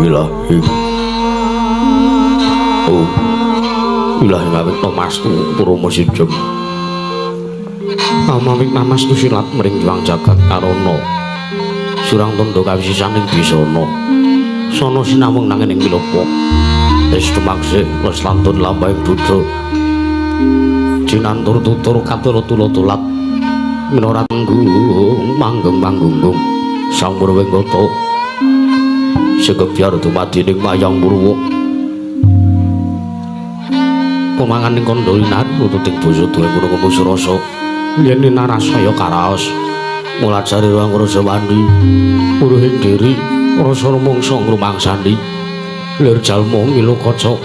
Ilahi. Oh. Ilahi ngawit mastu purama sijem. Amawit namastu silat mring juang jagat karana. Surang tandha kawisisaning bisana. Sono sinawung nanging ing milopo. Wis tumakse wis lantun lampahing budha. Jinantur tutur katur tula-tulat. Minora tanggung manggeng manggunggung. Sang Purwengkata. Sekebyar dumadi ning mayang purwa. Pemangan ing kandha linar nututing basa duwe gunung Kemusurasa. Yen narasaya karaos. Mulajari ruang rasa wani. Puruhing diri rasa rumangsa ngrumangsani. Lir jalma ngilu kaca.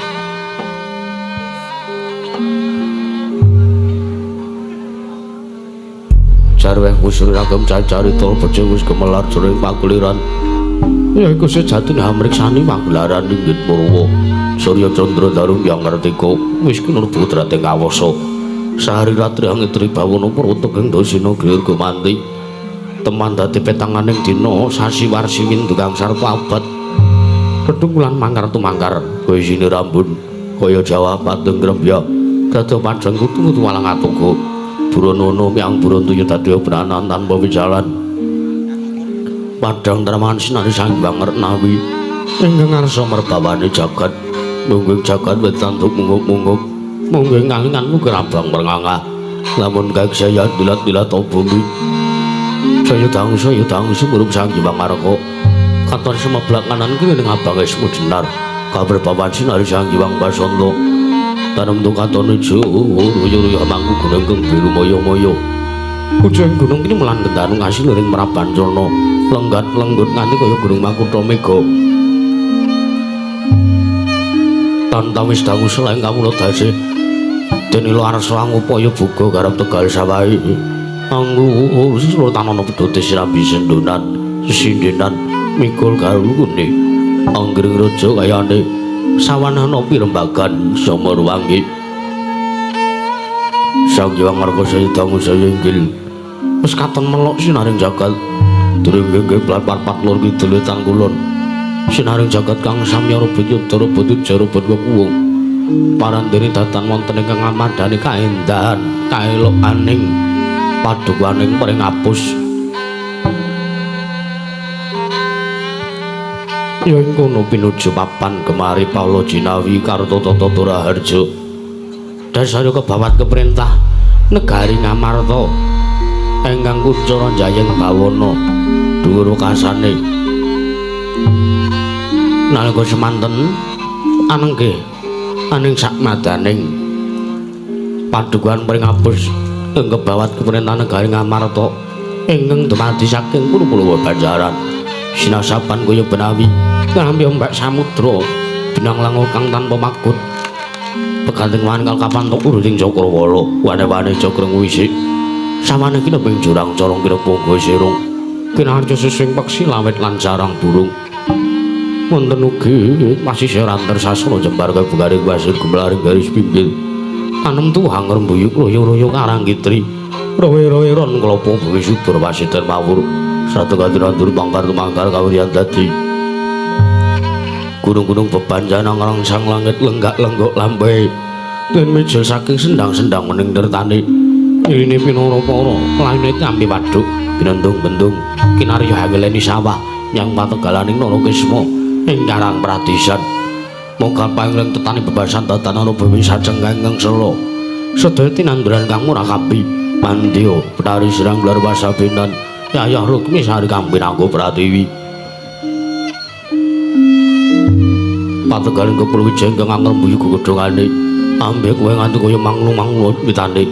Jarweh kusur ragam cacarita becik wis gemelar jroning pakuliran. Ya iku sejatine hamriksani pagelaran inggit purwa. Surya Candra Daru yang ngertika wis kinurba putrate kawasa. Sahari ratri angitri bawana purwa ing dasina glir gumanti. Teman dadi petanganing dina sasi warsi windu kang sarpa abad. Kedungkulan mangkar tumangkar isine rambun kaya Jawa patung grembya dadi padhang kutu-kutu walang atuku. Buronono miang buron tuyu dadi obranan tanpa wijalan. Padhang traman sinari Sang Hyang Ngernawi ingkang ngarsa merbawane jagat. Mungguing jagat wit tanduk mungup-mungup. Mungguing ngalingan mungkur abang mernganga. Lamun kaksaya dilat-dilat bumi. Saya dangsa ya dangsu murup Sang Hyang Ngarka. Katon semeblak kanan kiri ning abange semu jenar. Kaberbawan sinari Sang Hyang Basanta. Tanem tu katon ijo ruyu-ruyu mangku gunung kang biru moyo-moyo. Ujung gunung kini melan gendanu ngasil ring Prabancana. Lenggat lenggut nganti kaya gunung Makutha Mega. Tantawis dangu selaing kawula dase. Denila arsa angupaya buga garap tegal sawahe. Anglu tanana pedhote sirambi sendonan, sesindenan mikul garune. Anggring raja kayane sawanana pirembagan sama ruwangi. Sang Hyang Ngarka saya dangu saya inggil. Wis katon melok sinaring jagat. During nggih plat-pat lor kidul wetan kulon. Sinaring jagat kang samya rebut yuda rebut uja rebut wekuwung. Parandene datan wonten ingkang amadhani kaendahan, kaelokaning padukaning pring apus. Ya ing kono pinuju papan kemari Paula Jinawi Karta Tata Raharja. Dasare kebawat keperintah negari Ngamarta ingkang kuncara jayeng bawana dhuwur wekasane. Nalika semanten anenggih aning sakmadaning padukuhan pring apus ing kebawat keperintah negari Ngamarta ingkang dumadi saking puluh-puluh banjaran. Sinasapan kaya benawi ngrambi ombak samudra binang lango kang tanpa magut. Peganting wan kal kapan tok uruting cakrawala wane-wane cakra wisik. Sawane kineping jurang corong kira ponggo sirung. Kinarca sising peksi lawet lan sarang burung. Wonten ugi masih ranter sasana jembar kaya bugaring pasir gumlaring garis pinggir. Anem tuwang rembuyuk royo-royo karang kitri. Rowe-rowe ron klopo bumi subur pasiter mawur. Satu katirantur pangkar tumangkar kawriyan dadi. Gunung-gunung bebanjana ngrangsang langit lenggak-lenggok lambe. Den meja saking sendang-sendang mening nertane. Iline pinara para laine tampi waduk binendung-bendung kinarya haweleni sawah nyang pategalaning Narakisma ing karang pradisan. Moga pangling tetani bebasan tatanana bumi sajeng kang sela. Sedaya tinanduran kang murah kapi mandya betari sirang blar wasabinan. Yayah Rukmi Sari kang pinanggo pratiwi. Pategaling kepul wijaya ingkang angrembuyu gegodhongane. Ambe kowe nganti kaya manglu-manglu witane.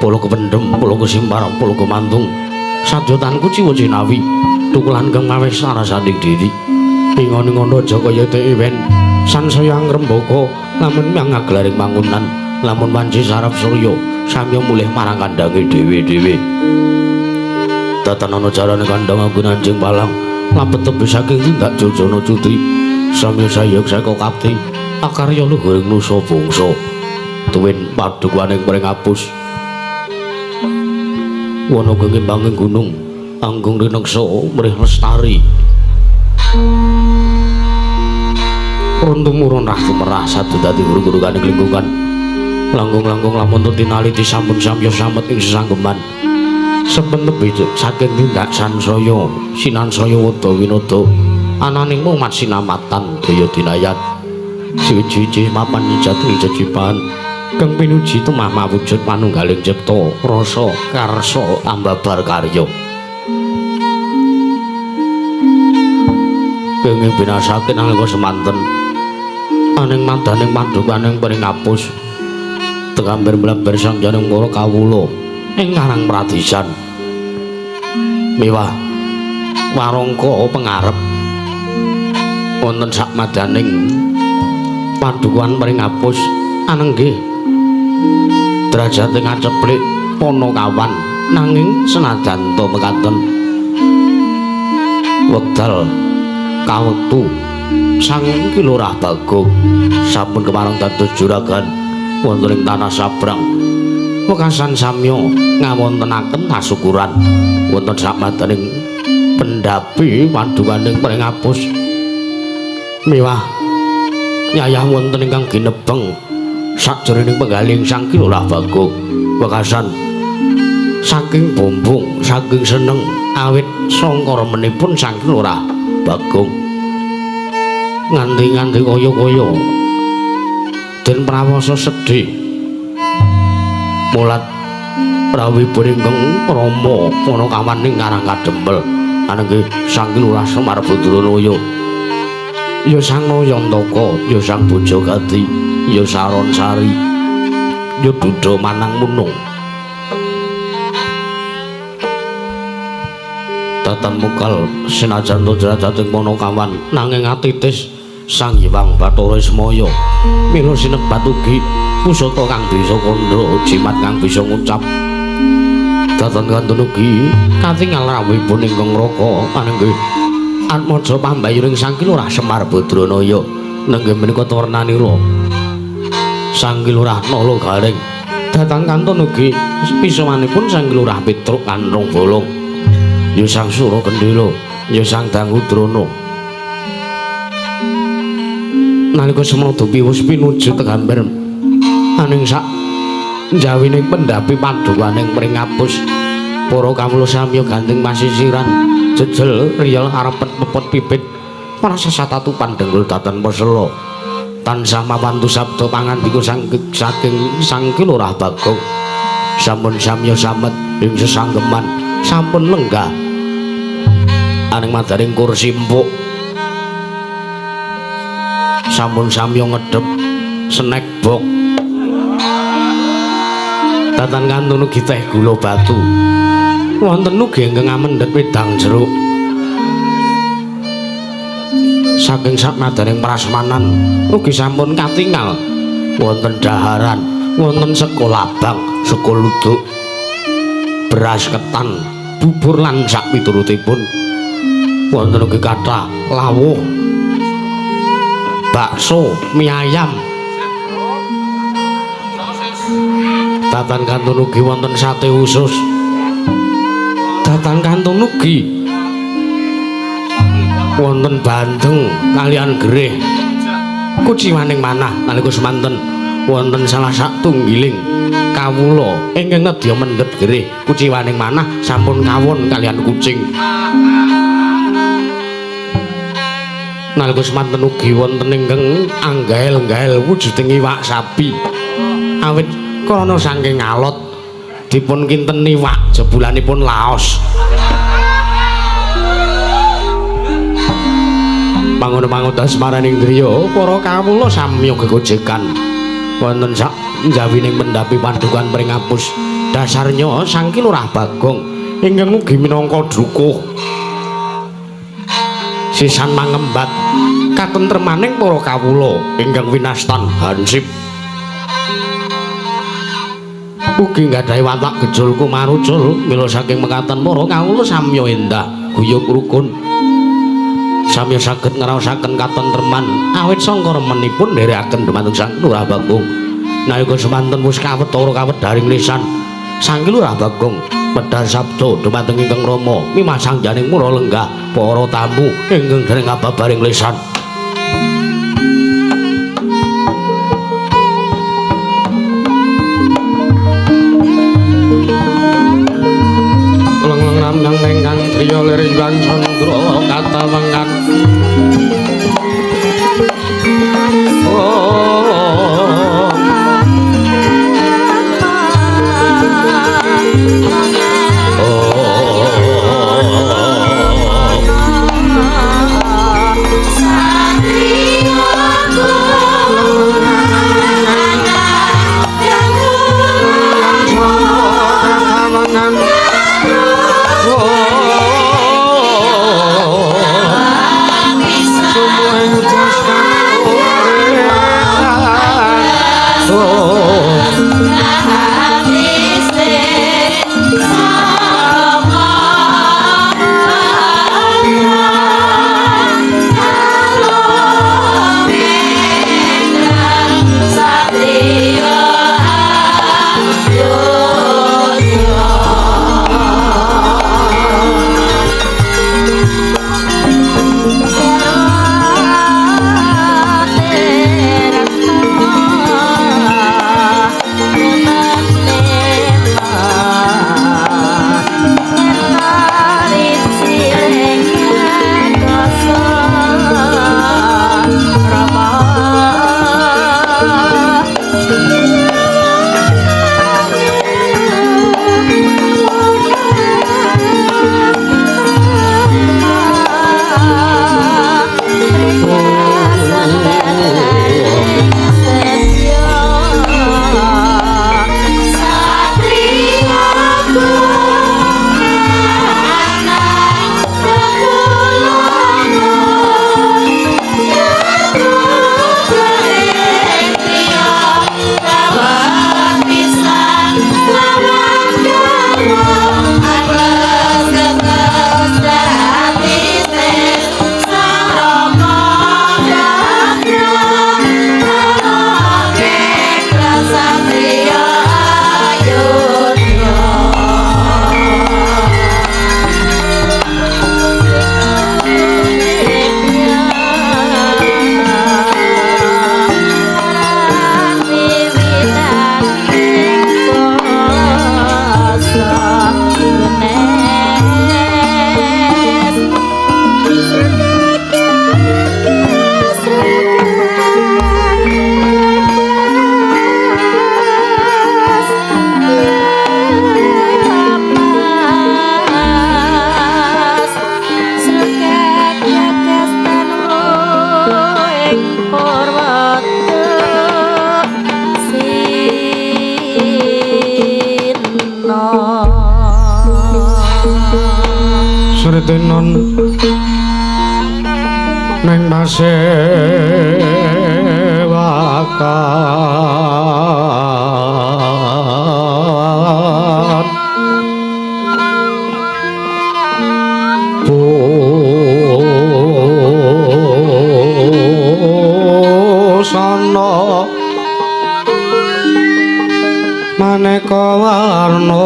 Polo kependhem, polo kesimpar, polo kemantung. Sadya tanku ciwa cinawi. Tukulan kang maweh sarasaning diri. Ingon-ingon raja kaya tewen. Sansaya angrembaka lamun myang ngagelaring mangunan, lamun wanci sarap surya samya mulih marang kandhange dhewe-dhewe. Tatanana carane kandhang anggon anjing palang labet tebih saking tindak jojana cuti samya sayek saka kapti akarya luhuring nusa bangsa tuwin padukaning pring apus wana gengembanging gunung anggung rineksa mrih lestari. tumerah sadu dadi guru-gurukane lingkungan. Langkung-langkung lamun tinaliti sampun samya samet ing sesanggeman. Sepen tebih saking tindak sansaya sinansaya wada winada ananing umat sinamatan daya dinayan. Siji-siji mapan jati jejipan kang pinuji temah mawujud manunggaling cipta rasa karsa ambabar karya. Kenging binasake nalika semanten aning madaning padukaning pringapus tegambar mlebar sang janing para kawula ing Karang Pradisan miwah warangka pengarep wonten sakmadaning padukuhan pringapus anenggih derajate ngaceplik Panakawan nanging senajan ta mekaten wekdal kawektu Sang Ki Lurah Bagong sampun kemareng dados juragan wonten ing tanah Sabrang wekasan samya ngawontenaken kasukuran wonten sakmadaning pendhapi padukaning pringapus miwah yayah wonten ingkang ginebeng sakjroning penggaling Sang Ki Lurah Bagong wekasan saking bombong saking seneng awit sangka remenipun Sang Ki Lurah Bagong nganti-nganti kaya-kaya den prawasa sedih mulat rawuhipun ingkang Rama Panakawan ing Karang Kadempel anengge Sang Ki Lurah Semar Badranaya ya Sang Nayantaka ya Sang Bojogati ya Saron Sari ya Duda Manang Munung datan mukal senajan derajate Panakawan nanging atitis Sang Hyang Bathara Ismaya mila sinebat ugi pusaka kang bisa kandha jimat kang bisa ngucap datan kantun ugi katingal rawuhipun ingkang Raka anengge Atmaja pambayuning Sang Ki Lurah Semar Badranaya nenggih menika warnanira Sang Ki Lurah Nala Gareng dhateng kantun ugi pisawanipun Sang Ki Lurah Petruk Kanrung Bolong ya Sang Sura Kendhela ya Sang Dangudrana nalika semana piwus pinuju tegambar aning sak njawining pendhapi padukaning pringapus para kawula samya gandeng pasisiran jejel riyel arepet pepet pipit prasa satatupan dengkul datan pesela tansah mawantu sabda pangandika saking Sang Ki Lurah Bagong sampun samya samet ing sesanggeman sampun lenggah aning madaring kursi empuk sampun samya ngedhep snack box datan kantun ugi teh gula batu wonten ugi ingkang ngamendhet wedang jeruk saking sakmadaning prasmanan ugi sampun katingal wonten daharan wonten sego labang sego luduk beras ketan bubur lan sakpiturutipun wonten ugi kathah lawuh bakso mie ayam datan kantun ugi wonten sate usus datan kantun ugi wonten bandeng kalian gerih kuciwaning manah nalika semanten wonten salah satunggiling kawula ingkang nedya mendhet gerih kuciwaning manah sampun kawon kalian kucing nalika semanten ugi wonten ingkang anggael-gael wujuding iwak sapi awit krana saking alot dipun kinten iwak jebulanipun laos mangun-mangun dasmaraning griya para kawula samya gegojekan wonten sak njawining pendhapi padukan pringapus dasarnya Sang Ki Lurah Bagong ingkang ugi minangka drukuh sisan mangembat katentremaning para kawula ingkang winastan hansip ugi nggadahi watak gejul kumarucul mila saking mekaten para kawula samya endah guyub rukun samya saged ngraosaken katentreman awit sangka remenipun nderekaken dumateng Sang Ki Lurah Bagong nalika semanten wis kawetara kawedharing lisan Sang Ki Lurah Bagong medhar sabda dumateng ingkang Rama mimasang janing mura lenggah para tamu ingkang dereng ababaring lisan. Satriya lir Hyang Candra katawengan. Sritenon neng pasewakan busana maneka warna.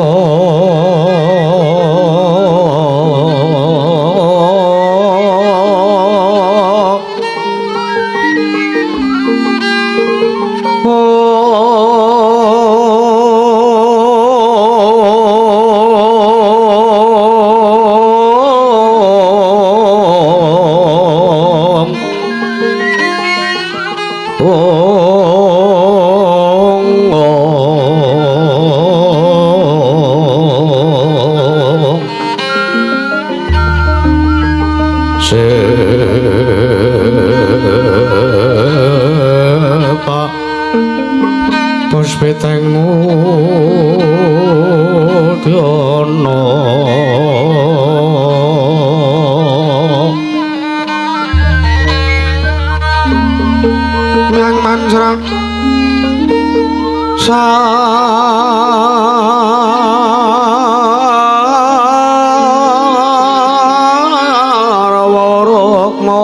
Puspiteng mudyana miang manjrang sarwa rukma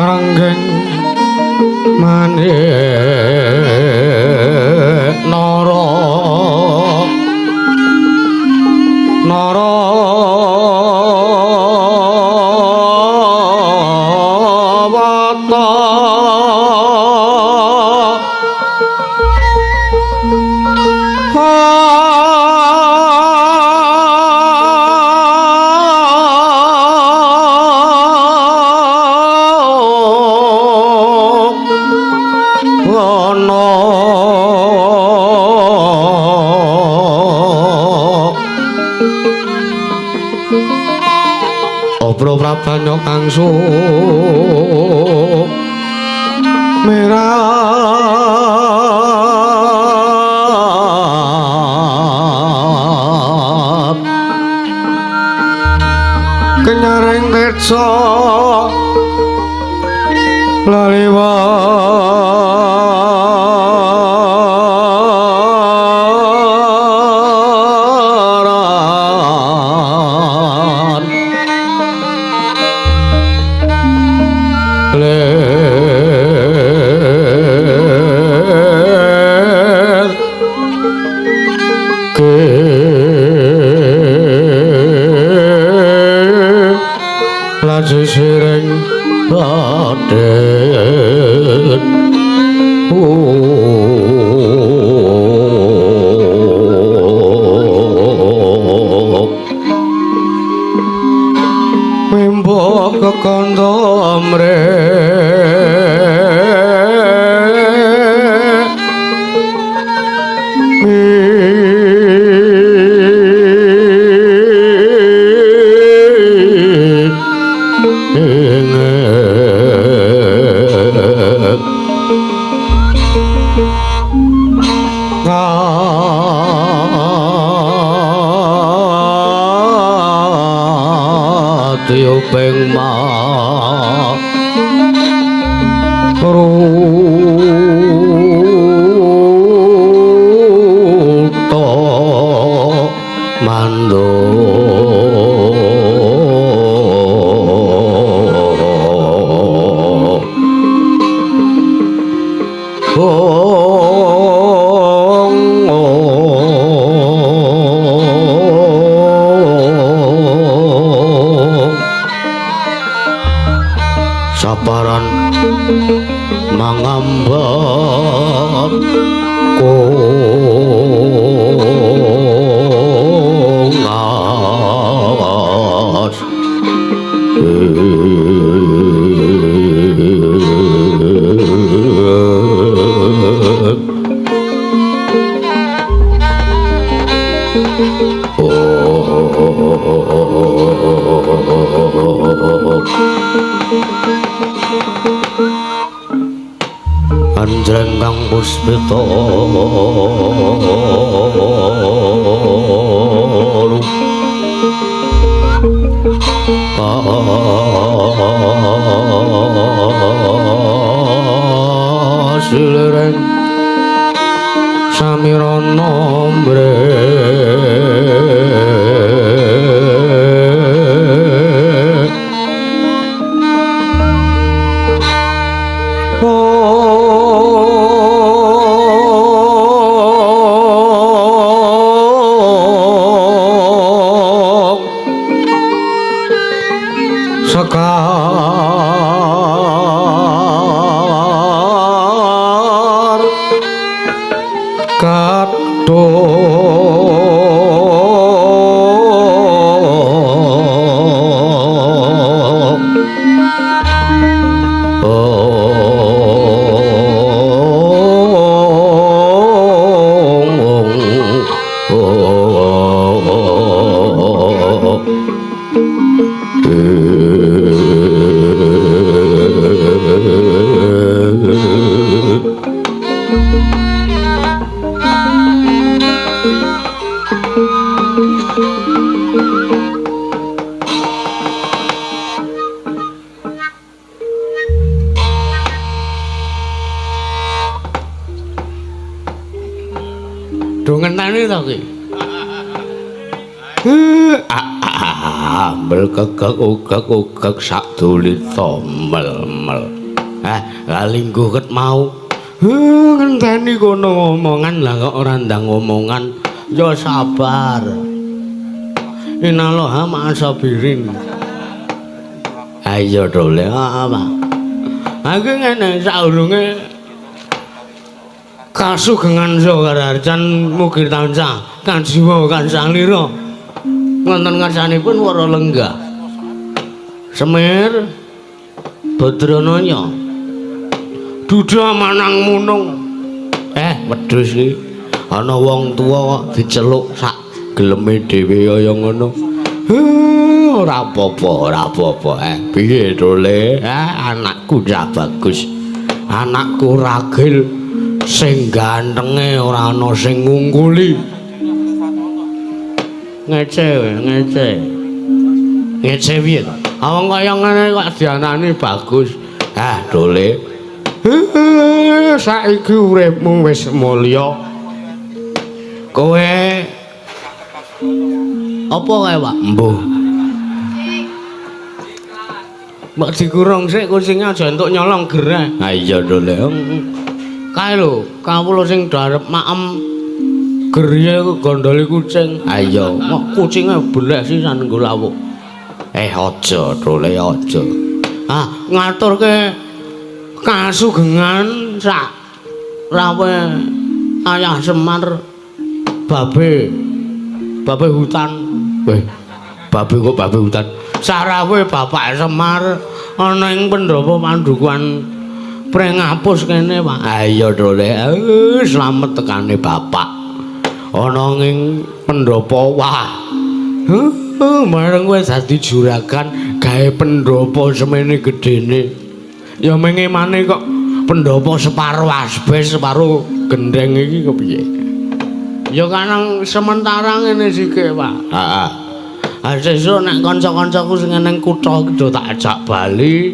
ranggeng manik nara nara wata. Obro prabanyo kangsu merah kenyaring teca laliwaran ler ke laju sireng Raden. Wimbo kekandha mre Peng ma ruta mando saparan mangambar kongas Anjreng kang puspita kasilireng samirana mbre sekar kadung Do ngenteni to ki. Ambel kegek ugek ugek sak dulita mel-mel. Lah lingguh ket mau. Ngenteni kono ngomongan lah kok ora ndang ngomongan. Ya sabar. Inaloha ma'asabirin. Ayo dole apa? Aku ngene saurunge kasugengan sakararjan mugi tansah kajiwa kansalira wonten ngarsanipun para lenggah Semir Badranaya duda manang munung. Wedhus iki ana wong tuwa kok diceluk sak Geleme dhewe kaya ngono. Ora apa-apa, ora apa-apa. Piye to, Le? Anakku cah bagus. Anakku ragil sing gantenge ora ana sing ngungkuli. Ngece, ngece. Ngece piye to? Wong kaya ngene kok dianani bagus. Ah, Dole. Saiki uripmu wis mulya. Kowe apa kae, Pak? Mbuh. Mbok dikurung sik kucinge aja entuk nyolong gereh. Ha iya, Dole. Kae lho, kawula sing do arep maem griye gondoli kucing. Ha iya, kok kucinge beleh sisan nggo lawuh. Aja, Dole, aja. Ah, ngaturke kasugengan sak rawe ayah Semar babe. Babe hutan. Weh, babe kok babe hutan. Sarawe bapak Semar ana ing pendopo Pandhukuhan Pringapus kene, Pak. Ha iya, Dole. Slamet tekane bapak. Ana ing pendopo wah. Marang kowe dadi juragan gawe pendopo semene gedene. Ya mengemane kok pendopo separo asbes, separo gendeng iki kepiye? Ya kanang sementara ngene sike, Pak. Heeh. Ha sesuk nek kanca-kancaku sing nang kutha iki do tak ajak bali.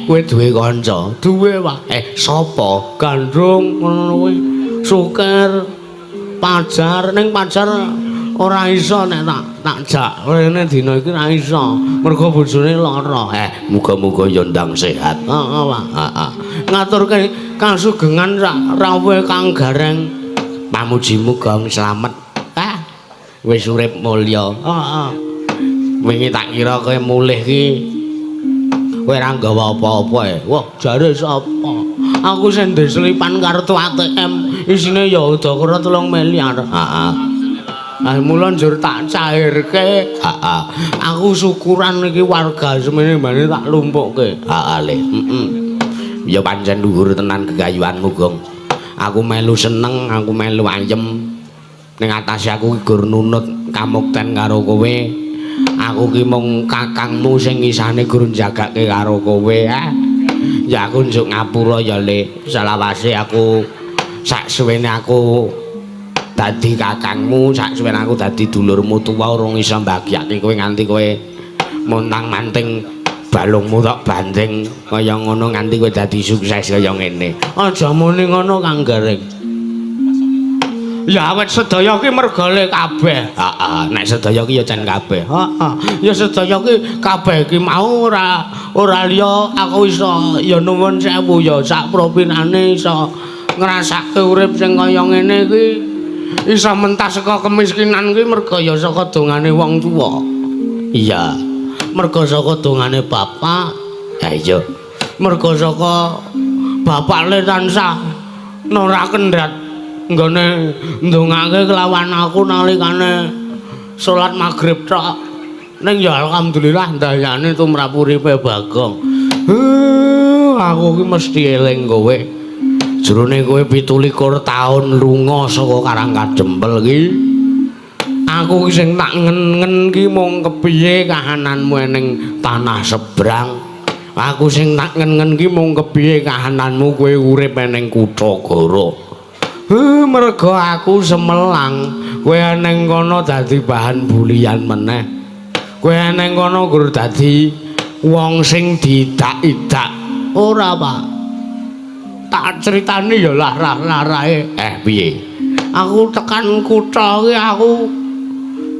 Kowe duwe kanca? Duwe, Pak. Sapa? Gandrung ngono kuwi. Suker, Pajar, ning Pajar ora iso nek tak jak rene dina iki ora iso. Mergo bojone lara. Muga-muga ya ndang sehat. Heeh, Pak. Heeh. Ngaturke kasugengan sak rawuhe Kang Gareng. Pamujimu Gong slamet. Ah, wis urip mulya. Heeh. Wingi tak kira kowe mulih ki kowe ora nggawa apa-apa e. Wah, jare sapa? Aku sing ndek selipan kartu ATM isine ya udakara 3 miliar. Heeh. Ah, mula njur tak cairke. Heeh. Aku syukuran iki warga semene mbane tak lumpukke. Heeh, Le. Heeh. Ya pancen luhur tenan gegayuhanmu, Gong. Aku melu seneng, aku melu ayem. Ning atase aku ki gur nunut kamukten karo kowe. Aku ki mung kakangmu sing isane gur njagake karo kowe. Ah. Ya aku njuk ngapura ya, Le. Selawase aku sak suwene aku dadi kakangmu, sak suwene aku dadi dulurmu tuwa urung iso mbagyake kowe nganti kowe montang-manting balungmu tok banding kaya ngono nganti kowe dadi sukses kaya ngene. Aja muni ngono, Kang Gareng. Ya awet sedaya ki mergole kabeh. Heeh, nek sedaya ki ya jan kabeh. Heeh. Ya sedaya ki kabeh ki mau ora liya aku iso ya nuwun sewu ya sak propinane iso ngrasake urip sing kaya ngene iki iso mentas saka kemiskinan ki merga ya saka dongane wong tuwa. Iya. Merga saka dongane bapak. Ha iya. Merga saka bapak le tansah ora kendhat nggone ndongake kelawan aku nalikane salat magrib tok. Ning ya alhamdulillah ndayane tumrap uripe Bagong. Aku ki mesti eling kowe. Jrone kowe 27 taun lunga saka Karang Kadempel ki. Aku ki sing tak ngen-ngen ki mung kepiye kahananmu ning tanah sebrang. Aku sing tak ngen-ngen ki mung kepiye kahananmu kowe urip ning kutha Goro. Mergo aku semelang, kowe ning kono dadi bahan bulian meneh. Kowe ning kono gur dadi wong sing diidak-idak. Ora, Pak. Tak critani ya larah-larahe. Piye? Aku tekan kutha ki aku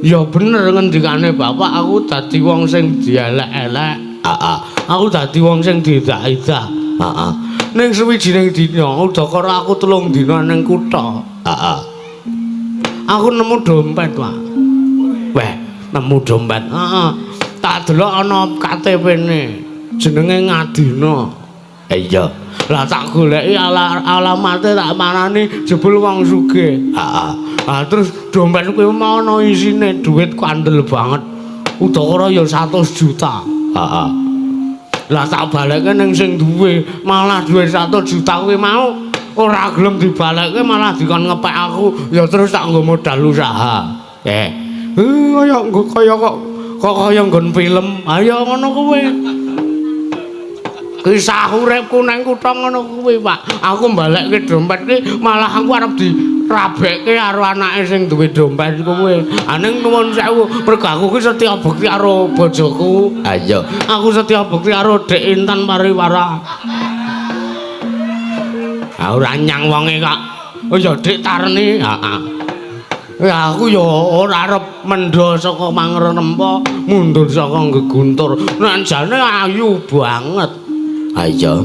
ya bener ngendikane bapak, aku dadi wong sing dielek-elek. Heeh. Aku dadi wong sing diidak-idak. Heeh. Ning suwijining dina udakara aku 3 dina ning kutha. Heeh. Aku nemu dompet, Pak. Weh, nemu dompet. Heeh. Tak delok ana KTP-ne. Jenenge Ngadina. Iya. Lah tak goleki alamate tak marani jebul wong sugih. Heeh. Ah terus dompet kuwi mau ana isine dhuwit kandel banget. Udakara ya 100 juta. Heeh. Lah tak balekke ning sing duwe, malah dhuwit 100 juta kuwi mau ora gelem dibalekke, malah dikon ngepek aku, ya terus tak nggo modal usaha. Kaya kaya kok kok kaya nggon film. Ayo ngono kuwi. Kisah uripku nang kutha ngono kuwi, Pak. Aku mbalekke dompet ki malah aku arep dirabekke karo anake sing duwe dompet kuwi. Aning nuwun sewu, mergo aku ki setya bekti karo bojoku. Ha iya, aku setya bekti karo Dek Intan Pariwara. Ha ora nyang wonge kok. Oh ya Dik Tarni, heeh. Ya aku ya ora arep mendha saka mangrempa, mundur saka geguntur. Nek jane ayu banget. Ha iya,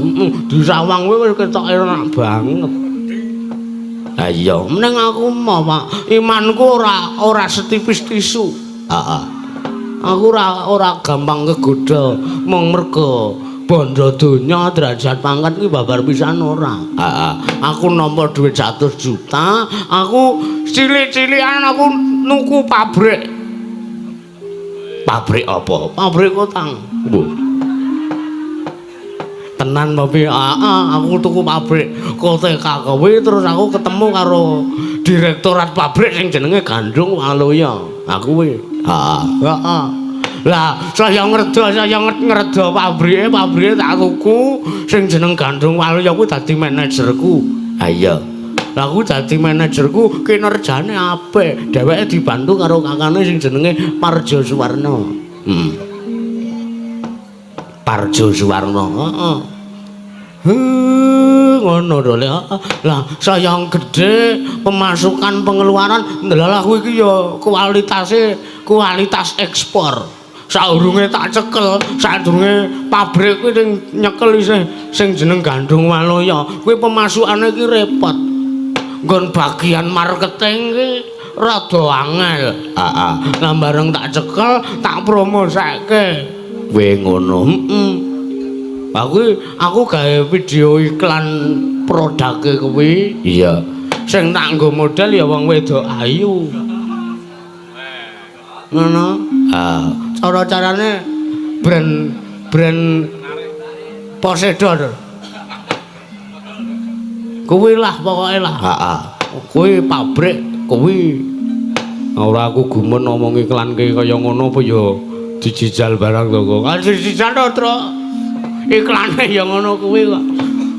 disawang kuwi wis ketok enak banget. Ha iya, meneng aku mau, Pak. Imanku ora ora setipis tisu. Heeh. Aku ora ora gampang kegodha mung mergo bondo donya derajat pangkat kuwi babar pisan ora. Heeh. Aku nampa dhuwit 100 juta, aku cilik-cilikan aku nuku pabrik. Pabrik apa? Pabrik kotang. Lho. Tenan apa piye? Heeh, aku tuku pabrik Koteka kuwi terus aku ketemu karo direktorat pabrik sing jenenge Gandrung Waluya. Aku kuwi. Heeh. Heeh. Lah, saya ngreda, saya ngreda pabrike, pabrike tak tuku sing jeneng Gandrung Waluya kuwi dadi manajerku. Ha iya. Lah kuwi dadi manajerku kinerjane apik. Dheweke dibantu karo kakane sing jenenge Parjo Suwarno. Parjo Suwarno, heeh. Ngono to le. Lah saya gedhe pemasukan pengeluaran ndelalah kuwi iki ya kualitase kualitas ekspor. Saurunge tak cekel, sadurunge pabrik kuwi sing nyekel isih sing jeneng Gandrung Waluya, kuwi pemasukane iki repot. Nggon bagian marketing ki rada angel. Heeh. Lah bareng tak cekel, tak promoseke. Kowe ngono. Heeh. Aku gawe video iklan produkke kuwi. Iya. Sing tak nggo model ya wong wedok ayu. Ngono. Ha, cara-carane brand brand Poseidon. Kuwi lah pokoke lah. Heeh. Kuwi pabrik kuwi. Ora aku gumun ngomong iklanke kaya ngono apa ya dijijal barang to kok. Ah dijijal to, Truk. Iklane ya ngono kuwi kok.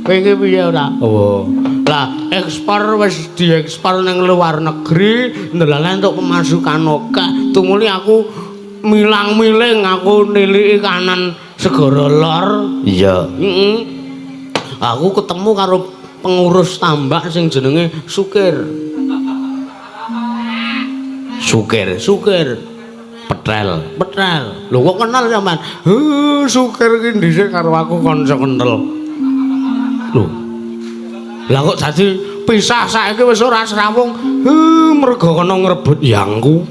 Kowe iki piye ora? Oh. Lah ekspor wis diekspor ning luar negeri, ndelale entuk pemasukan akeh. Tumuli aku milang-miling aku niliki kanan segara lor. Iya. Heeh. Aku ketemu karo pengurus tambak sing jenenge Sukir. Sukir, Sukir. Petel, Petel. Lho kok kenal sampean? Heh, Sukir ki dhisik karo aku kanca kentel. Lho. Lah kok dadi pisah saiki wis ora srawung. Heh, mergo kono ngrebut yangku.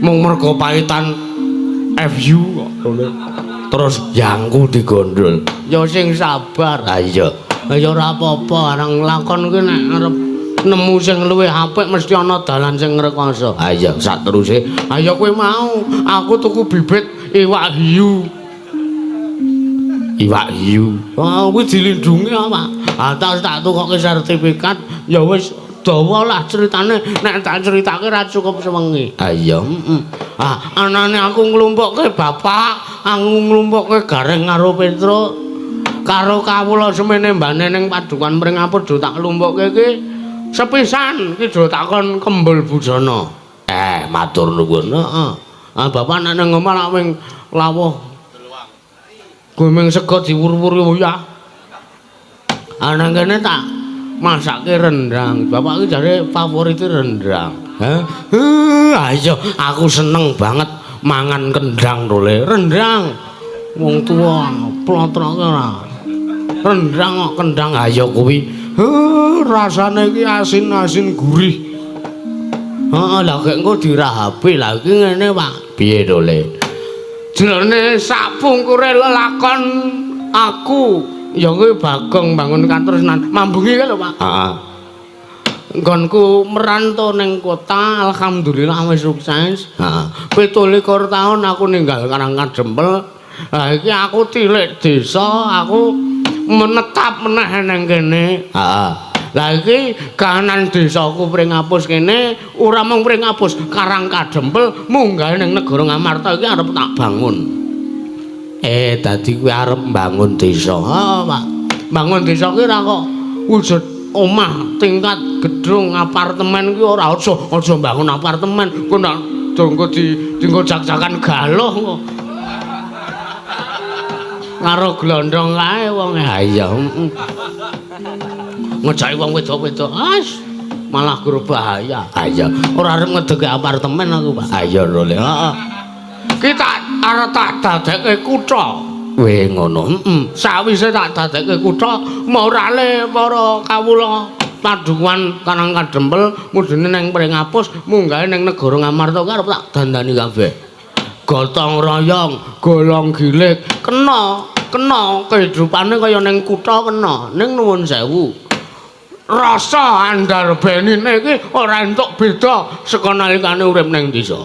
Mung mergo paitan FU kok. Terus yangku digondol. Ya sing sabar. Ha iya. Ya ora apa-apa, arang lakon kuwi nek arep nemu sing luwih apik mesti ana dalan sing ngrekoso. Ha iya, sak teruse. Ha ya kowe mau, aku tuku bibit iwak hiu. Iwak hiu. Oh, kuwi dilindungi apa? Ha tak tukoke sertifikat, ya wis dawa lah ceritane. Nek tak critake ra cukup sewengi. Ha iya, heeh. Ah, anane aku nglumpukke bapak, aku nglumpukke Gareng karo Petruk. Karo kawula semene mbane ning Padukan Pringapus do tak lumpukke iki sepisan iki do takon kembul bujana. Matur nuwun. Heeh. Ah, bapak nek nang omah lak wing lawuh. Kuwi ming sego diwur-wur ya. Ah nang kene tak masake rendang. Bapak iki jare favorite rendang. Hah? Ayo aku seneng banget mangan kendang to le. Rendang. Wong tuwa plotroke ora. Rendang kok kendang ayo kuwi. Heh, rasane iki asin-asin gurih. Heeh, lha kek engko dirahapi. Lah iki ngene, Pak. Piye to le? Jrone sapungkure lelakon aku ya kuwi Bagong bangun katresnan. Mambungi kae lho, Pak. Heeh. Nggonku merantau ning kota, alhamdulillah wis sukses. Heeh. 27 tahun aku ninggal Karang Kadempel. Lah iki aku tilik desa, aku menetap meneh nang kene. Heeh. Lah iki kahanan desaku Pringapus kene ora mung Pringapus, Karang Kadempel munggah ning negara Ngamarta iki arep tak bangun. Dadi kuwi arep mbangun desa. Ha, Pak. Bangun desa ki ora kok wujud omah tingkat gedung apartemen ki ora, aja mbangun apartemen. Engko ndak donggo di dinggo jak-jakan galuh kok. Karo glondong kae wong. Ha iya. Ngejaki wong wedok-wedok. As malah guru bahaya. Ha iya. Ora arep ngedeke apartemen aku, Pak. Ha iya lho. Heeh. Ki tak arep tak dadekke kutha. Weh ngono. Heeh. Sawise tak dadekke kutha, morale para kawula Padukuhan Karang Kadempel mudune ning Pringapus munggahe ning negara Ngamarta ki arep tak dandani kabeh. Gotong royong, golong gilik, kena, kena kehidupane kaya ning kutha kena, ning nuwun sewu. Rasa andarbenine iki ora entuk beda saka nalikane urip ning desa.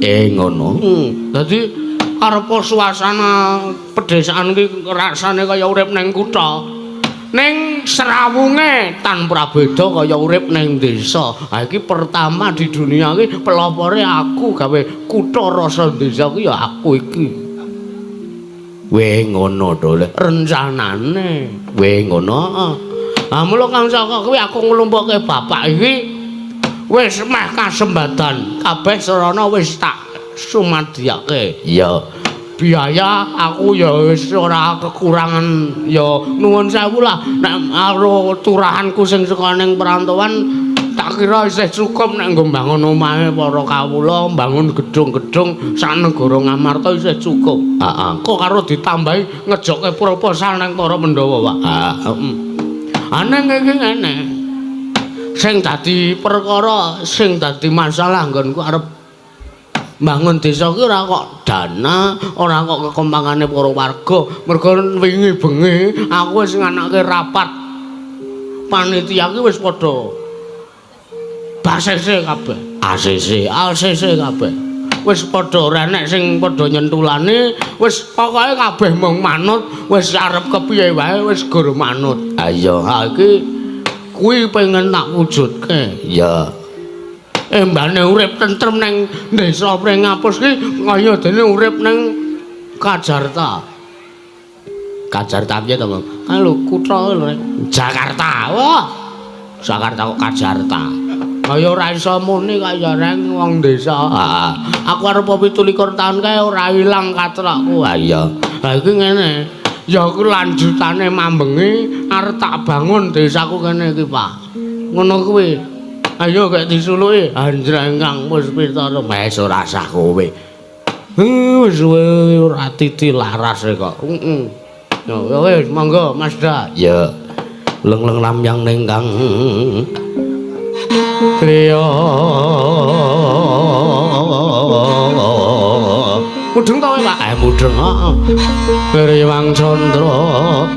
Ngono. Dadi arepa suasana pedesaan iki rasane kaya urip ning kutha. Ning srawunge tanpa beda kaya urip ning desa. Ha iki pertama di dunia iki pelopore aku gawe kutha rasa desa iki ya aku iki. Weh ngono to le rencanane. Weh ngono. Ha mula kang saka kuwi aku nglumpukke bapak iki wis meh kasembadan kabeh sarana wis tak sumadiyake. Iya. Biaya aku ya wis ora kekurangan ya nuwun sewu lah nek karo turahanku sing saka ning perantauan tak kira isih cukup nek nggo mbangun omahe para kawula, mbangun gedung-gedung sak negara Ngamarta isih cukup. Heeh. Kok karo ditambahi ngejokke proposal nang para Pandhawa, Pak. Heeh. Aneh iki ngene. Sing dadi perkara, sing dadi masalah nggonku arep bangun desa ki ora kok dana, ora kok kekompakane para warga. Mergo wingi bengi aku wis nganake rapat panitia ki wis padha ACC kabeh. ACC, ACC kabeh. Wis padha ora enek sing padha nyentulane, wis pokoke kabeh mung manut, wis arep kepiye wae wis gur manut. Ha iya, ha iki kuwi pengen tak wujudke. Iya. Embane urip tentrem ning desa Pringapus ki kaya dene urip ning Kajarta. Kajarta piye to, Bang? Kan lho kutha lho Jakarta. Wah. Jakarta kok Kajarta. Kaya ora iso muni kaya reng wong desa. Heeh. Aku arep 27 taun kae ora ilang katrokku. Ha iya. Ha iki ngene. Ya aku lanjutane mambengi arep tak bangun desaku kene iki, Pak. Ngono kuwi. Ayo gek disuluki anjreng Kang Puspita wis ora sah kowe. Wis ora titi laras kok. Heeh. Ya wis monggo Mas Da. Ya. Leng-leng lamyang ning Kang Kriya. Mudeng ta kowe, Pak? Mudeng, heeh. Rewang Candra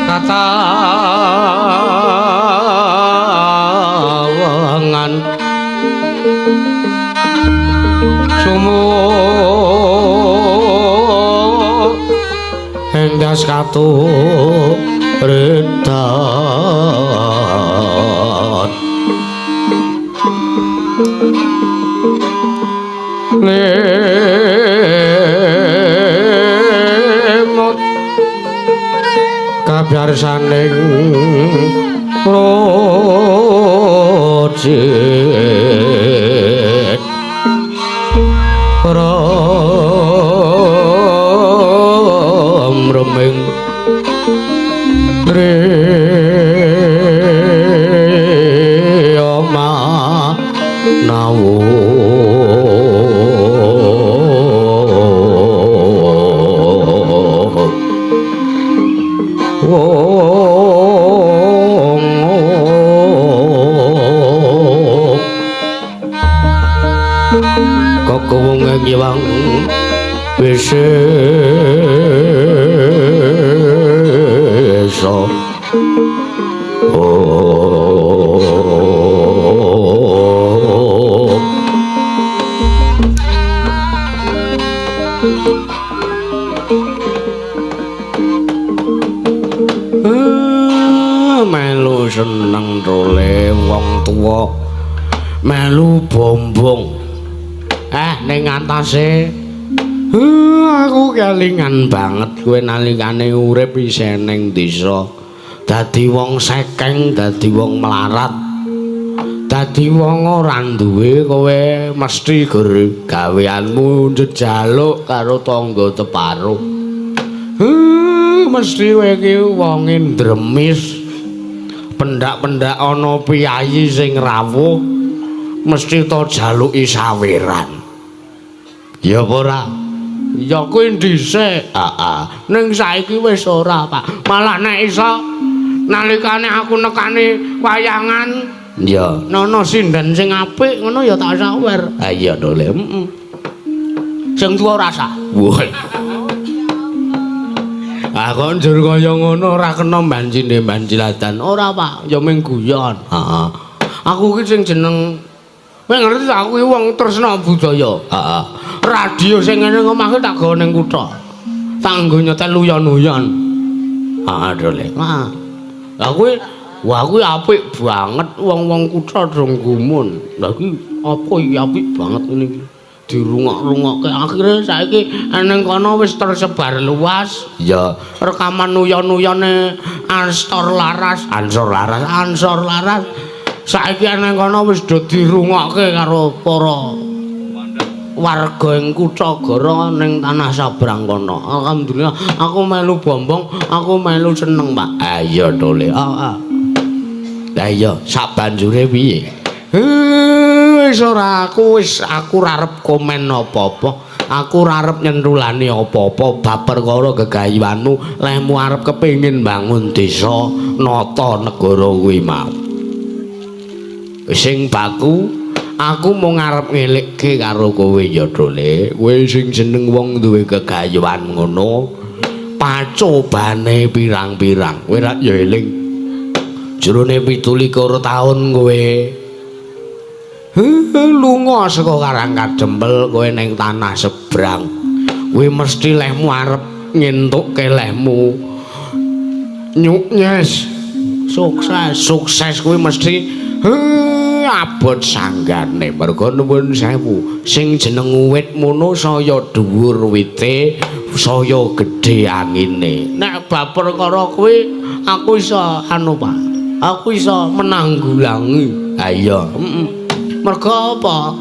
kata wangan sumu endas katu redan lemot kabyarsaning rojit ram reming riyama nawu kekuwung ngiwang wisesa oh. wong tuwa melu bombong. Ning atase aku kelingan banget kowe nalikane urip isih ning desa. Dadi wong sekeng, dadi wong melarat. Dadi wong ora duwe kowe mesti ger gaweanmu njejaluk karo tangga teparo. Mesti kowe iki wonge ndremis. Pendak-pendak ana piyayi sing rawuh mesti to jaluki saweran. Ya apa ora? Ya kuwi dhisik. Heeh. Ning saiki wis ora, Pak. Malah nek iso nalikane aku nekani wayangan, ya nono sinden sing apik ngono ya tak sawer. Ha iya to, Le. Heeh. Sing tuwa ora sah. Woi. Ah kok njur kaya ngono ora kena banjine banjiladan. Ora, Pak, ya mung guyon. Heeh. Aku ki sing jeneng kowe ngerti ta aku ki wong tresna budaya. Heeh. Radio sing ngene omahku tak gawa ning kutha. Tak nggo nyetel uyon-uyon. Heeh, to, Le. Heeh. Lah kuwi wah kuwi apik banget wong-wong kutha do gumun. Lah kuwi apa iki apik banget ngene iki. Dirungok-rungokke akhire saiki ning kono wis tersebar luas. Ya, rekaman uyon-uyone Ansor Laras, Ansor Laras, Ansor Laras. Saiki ning kono wis do dirungokke karo para warga ing kutha Goro ning tanah sabrang kono. Alhamdulillah aku melu bombong, aku melu seneng, Pak. Ha iya to, Le. Heeh. Lah iya, sabanjure piye? Wis ora aku wis aku ora arep komen apa-apa. Aku ora arep nyentulani apa-apa bab perkara gegayuhanmu, lehmu arep kepengin bangun desa nata negara kuwi mau. Sing baku aku mung arep ngelikke karo kowe ya, Dole. Kowe sing jeneng wong duwe gegayuhan ngono, pacobane pirang-pirang. Kowe rak ya eling jrone 27 taun kowe lunga saka Karang Kadempel kowe ning tanah sebrang. Kowe mesti lehmu arep ngentukke lehmu nyuknyes sukses, sukses kuwi mesti abot sanggane. Merga nuwun sewu, sing jeneng wit mono saya dhuwur wite, saya gedhe angine. Nek bab perkara kuwi aku iso anu, Pak. Aku iso menanggulangi. Ha iya, heeh. Merga apa?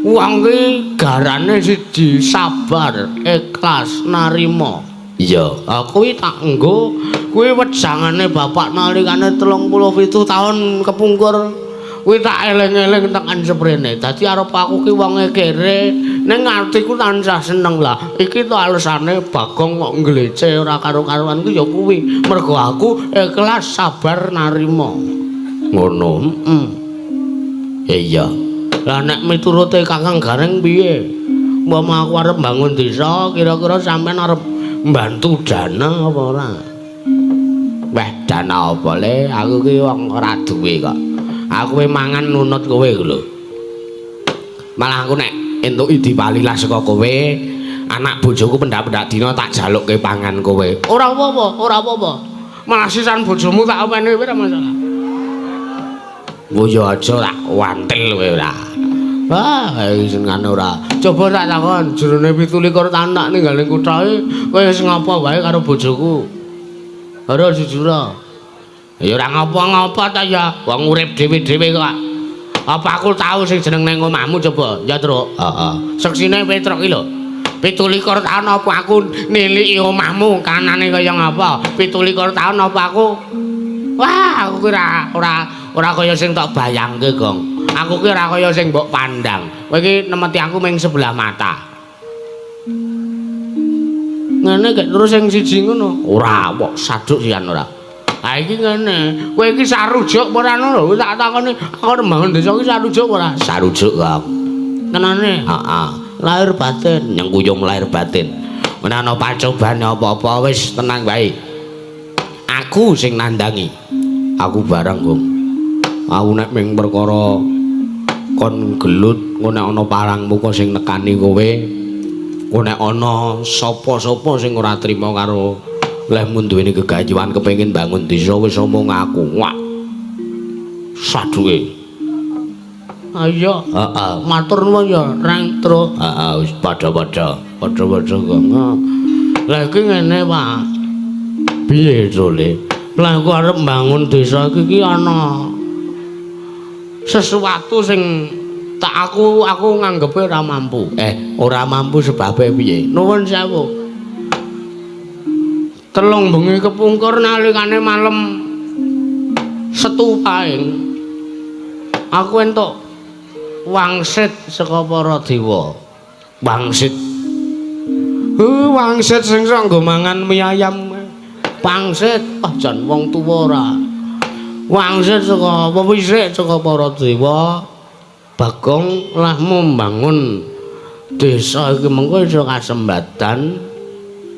Wong ki garane siji sabar, ikhlas, narima. Iya, kuwi tak nggo kuwi wejangane bapak nalikane 37 taun kepungkur. Kuwi tak eling-eling tekan seprene. Dadi arep aku ki wonge kere, ning atiku tansah seneng lah. Iki to alesane Bagong kok nglece ora karo-karuan ku ya kuwi. Mergo aku ikhlas, sabar, narima. Ngono, heeh. Iya. Lah nek miturute Kakang Gareng piye? Umpama aku arep mbangun desa, kira-kira sampean arep mbantu dana apa ora? Wah, dana apa le? Aku ki wong ora duwe kok. Aku mangan nunut kowe lho. Malah aku nek entuk idipalilah saka kowe, anak bojoku pendak-pendak dina tak jalukke pangan kowe. Ora apa-apa, ora apa-apa. Malah sisan bojomu tak openi kowe ora masalah. Oh ya aja tak wantil kowe ora. Wah, senengane ora. Coba tak takon, jerone 27 taun tak ninggal ning kuthae, kowe wis ngapa wae karo bojoku? Ora jujur. Ya ora ngapa-ngapa ta ya, wong urip dhewe-dhewe kok. Apa aku tau sing jeneng ning omahmu coba, ya Truk? Heeh. Seksine Petruk ki lho. 27 taun apa aku niliki omahmu kanane kaya ngapa? 27 taun apa aku? Wah, aku ki ora kaya sing tak bayangke, Gong. Aku ki ora kaya sing mbok pandang. Kowe iki nemeti aku ming sebelah mata. Ngene gek terus sing siji ngono. Ora, kok saduk sian ora. Ha iki ngene, kowe iki sarujuk apa ora ngono lho? Tak takoni, aku arep mbangun desa iki sarujuk apa ora? Sarujuk, Kang. Tenane? Heeh. Lahir batin, nyengkuyung lahir batin. Ora ana pacobane apa-apa wis tenang wae. Aku sing nandangi. Aku barang, Gong. Aku nek ming perkara kon gelut, engko nek ana parang muka sing nekani kowe, engko nek ana sapa-sapa sing ora trima karo lehmu duweni gegayuhan kepengin bangun desa wis omong aku. Wah. Saduke. Ayo, heeh, matur nuwun ya, Reng Tru. Heeh, wis padha-padha, padha-padha kok. Lah iki ngene, Pak. Piye to, Le? Lah aku arep mbangun desa iki ki ana sesuatu sing tak aku nganggepe ora mampu. Ora mampu sebabe piye? Nuwun sewu. Telung bengi kepungkur nalikane malem Setu Paing. Aku entuk wangsit saka para dewa. Wangsit. Wangsit sing sok nggo mangan mie ayam. Wangsit, ah jan wong tuwa ora. Wangsit saka wewisik saka para dewa. Bagong lahmu mbangun desa iki mengko iso kasembadan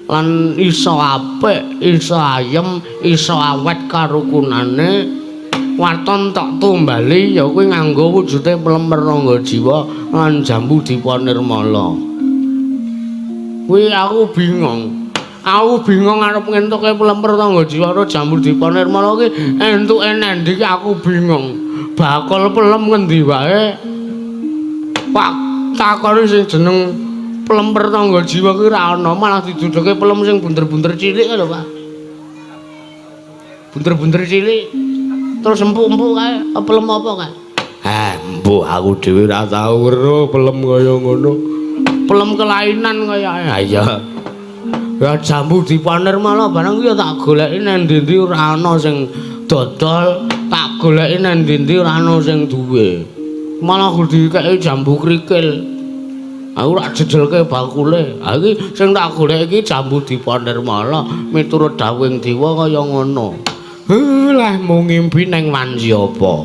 lan iso apik, iso ayem, iso awet karukunane. Waton tok tumbali ya kuwi nganggo wujude plemer rangga jiwa lan jambu dipa nirmala. Kuwi aku bingung. Aku bingung arep ngentuke plemer rangga jiwa karo jambu dipa nirmala ki entuke nendi ki aku bingung. Bakul pelem ngendi wae. Pak takoni sing jeneng plemer tangga jiwa kuwi ora ana, malah diduduke pelem sing bunder-bunder cilik lho, Pak. Bunder-bunder cilik terus empuk-empuk kae, pelem apa kae? Eh, mbuh aku dhewe ora tau weruh pelem kaya ngono. Pelem kelainan kaya ha iya. Ya jambu dipanirmala barang kuwi ya tak goleki nang ndi-ndi ora ana sing dodol, tak goleki nang ndi-ndi ora ana sing duwe. Malah aku dikeki jambu krikil. Aku ora jejelke bakule. Ha iki sing tak goleki iki jambu dipanirmala miturut dawuhing dewa kaya ngono. Heh, lehmu ngimpi neng wanci apa?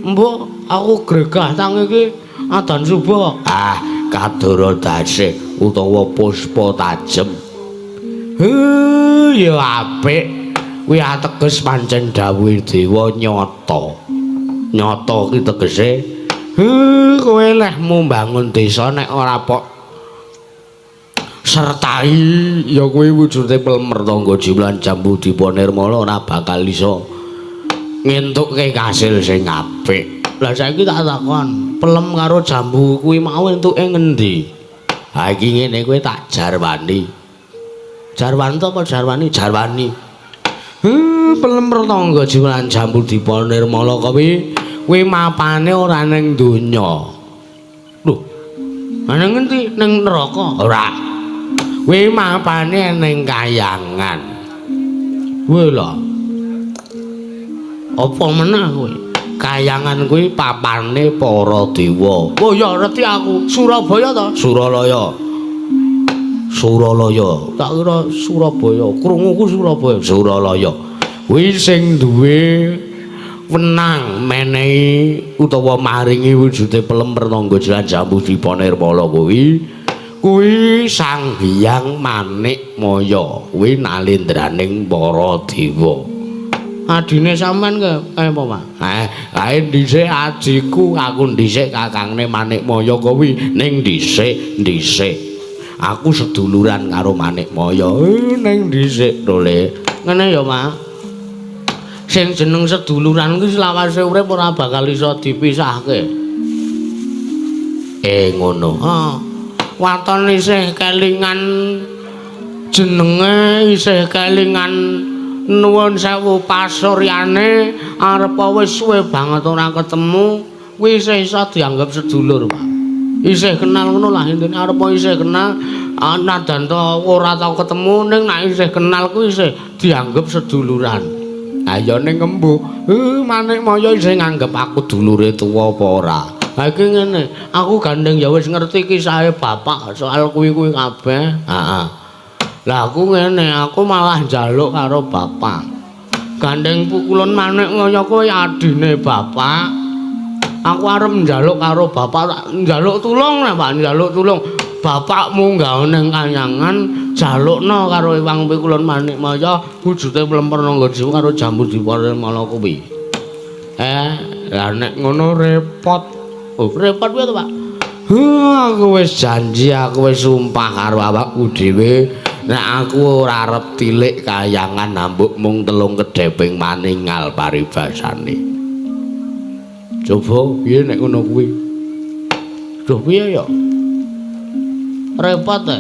Mbok aku gregah tang iki adan subuh. Ah, kadara dase utawa puspa tajem. Heh, ya apik. Kuwi ateges pancen dawuhe dewa nyata. Nyata ki tegese, heh, kowe lehmu mbangun desa nek ora pok sertai ya kuwi wujude plemer tangga jiwa lan jambu dipa nirmala ora bakal iso ngentukke kasil sing apik. Lah saiki tak takon, pelem karo jambu kuwi mau entuke ngendi? Ha iki ngene kowe tak jarwani. Jarwanto apa jarwani? Jarwani. Pelem tangga jiwa lan jambu dipa nirmala kuwi kuwi mapane ora ning donya. Lho, nang ngendi? Ning neraka? Ora. Kuwi mapane ning kayangan. Kuwi lho. Apa meneh kuwi? Kayangan kuwi papane para dewa. Oh ya ngerti aku. Surabaya to? Suralaya. Suralaya. Tak kira Surabaya. Krunguku Surabaya. Suralaya. Kuwi sing duwe wenang menehi utawa maringi wujude pelem tangga jalan jambu dipa nirmala kuwi. Kuwi Sang Hyang Manik Maya, kuwi nalendraning para dewa. Adine sampean ke apa, Pak? Kae dhisik adhiku, aku dhisik kakangne Manik Maya kuwi ning dhisik, dhisik. Aku seduluran karo Manik Maya. Ning dhisik to, Le. Ngene ya, Pak. Sing jeneng seduluran kuwi selawase urip ora bakal iso dipisahke. Ngono. Ha. Waton isih kelingan jenenge, isih kelingan nuwun sewu pasuryane, arep wis suwe banget ora ketemu, kuwi isih iso dianggep sedulur, Pak. Isih kenal ngono lah intine, arep isih kenal nadan to ora tau ketemu ning nek isih kenal kuwi isih dianggep seduluran. Ha ya ning embuh, Manik Maya isih nganggep aku dulure tuwa apa ora? Ha iki ngene, aku gandeng ya wis ngerti kisahe bapak soal kuwi-kuwi kabeh. Heeh. Lah aku ngene, aku malah njaluk karo bapak. Gandeng pukulun Manik Maya kuwi adine bapak. Aku arep njaluk karo bapak, tak njaluk tulung lah Pak, njaluk tulung. Bapak munggah ning kayangan, jalukno karo Ewang Pikulun Manik Maya wujude plemper nangga jiwa karo jambu dipa nirmala kuwi. Lah nek ngono repot. Oh, repot piye to, Pak? Aku wis janji, aku wis sumpah karo awakku dhewe nek aku ora arep tilik kayangan ambuk mung telung kedheping maningal paribasane. Coba piye nek ngono kuwi? Duh piye ya? Repot e.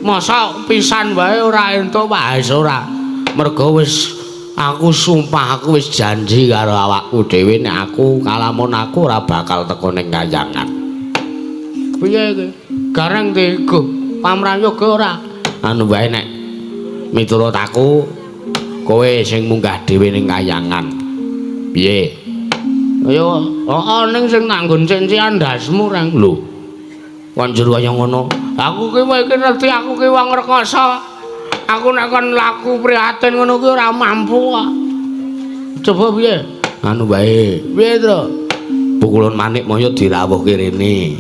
Masa pisan wae ora entuk wae ora. Mergo wis aku sumpah aku wis janji karo awakku dhewe nek aku kalamun aku ora bakal teko ning kayangan. Piye iki? Gareng digo pamrayoga ora? Anu wae nek miturut aku kowe sing munggah dhewe ning kayangan. Piye? Ya heeh ning sing tak nggon cencian ndasmu reng lho. Kon jero kaya ngono. Aku ki kowe iki ngerti aku ki wong rekoso. Aku nek kon laku prihatin ngono kuwi ora mampu kok. Coba piye? Anu wae. Piye, Tru? Pukulun Manikmaya dirawuhke rene.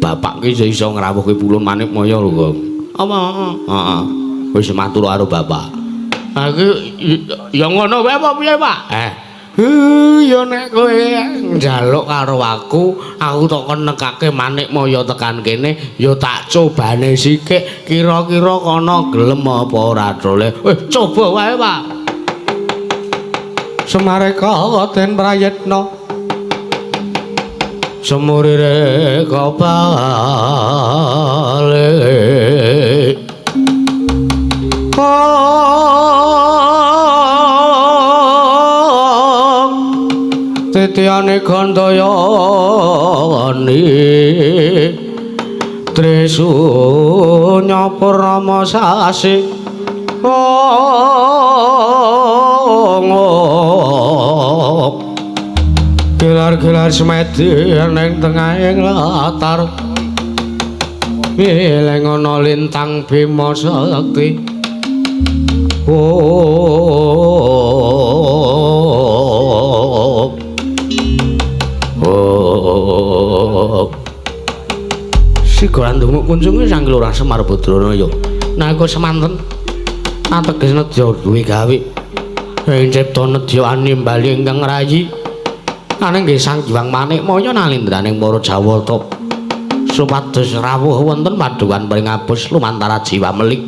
Bapak ki iso ngrawuhke pukulun Manikmaya lho, Gong. Apa? Heeh. Wis matur karo bapak. Ha iki ya ngono wae apa piye, Pak? Ya nek kowe njaluk karo aku, aku tak kon nekake Manikmaya tekan kene, ya tak cobane sikik, kira-kira kono gelem apa ora dole. Coba wae, Pak. Semareka den prayitna. Semurire kopale. Titiane Gandayani Trisunya Purnama sasi Gelar-gelar semedi ning tengahing latar Wileng ana lintang Bima Sakti. Sigoran dumuk kunjungi Sang Lurah Semar Badrana ya. Nalika semanten ateges nedya duwe gawe. Ing cipta nedya animbali ingkang rayi. Aneng nggih Sang Hyang Manikmaya nalindraning para Jawata. Supados rawuh wonten padhuwan pringapus lumantara jiwa melik.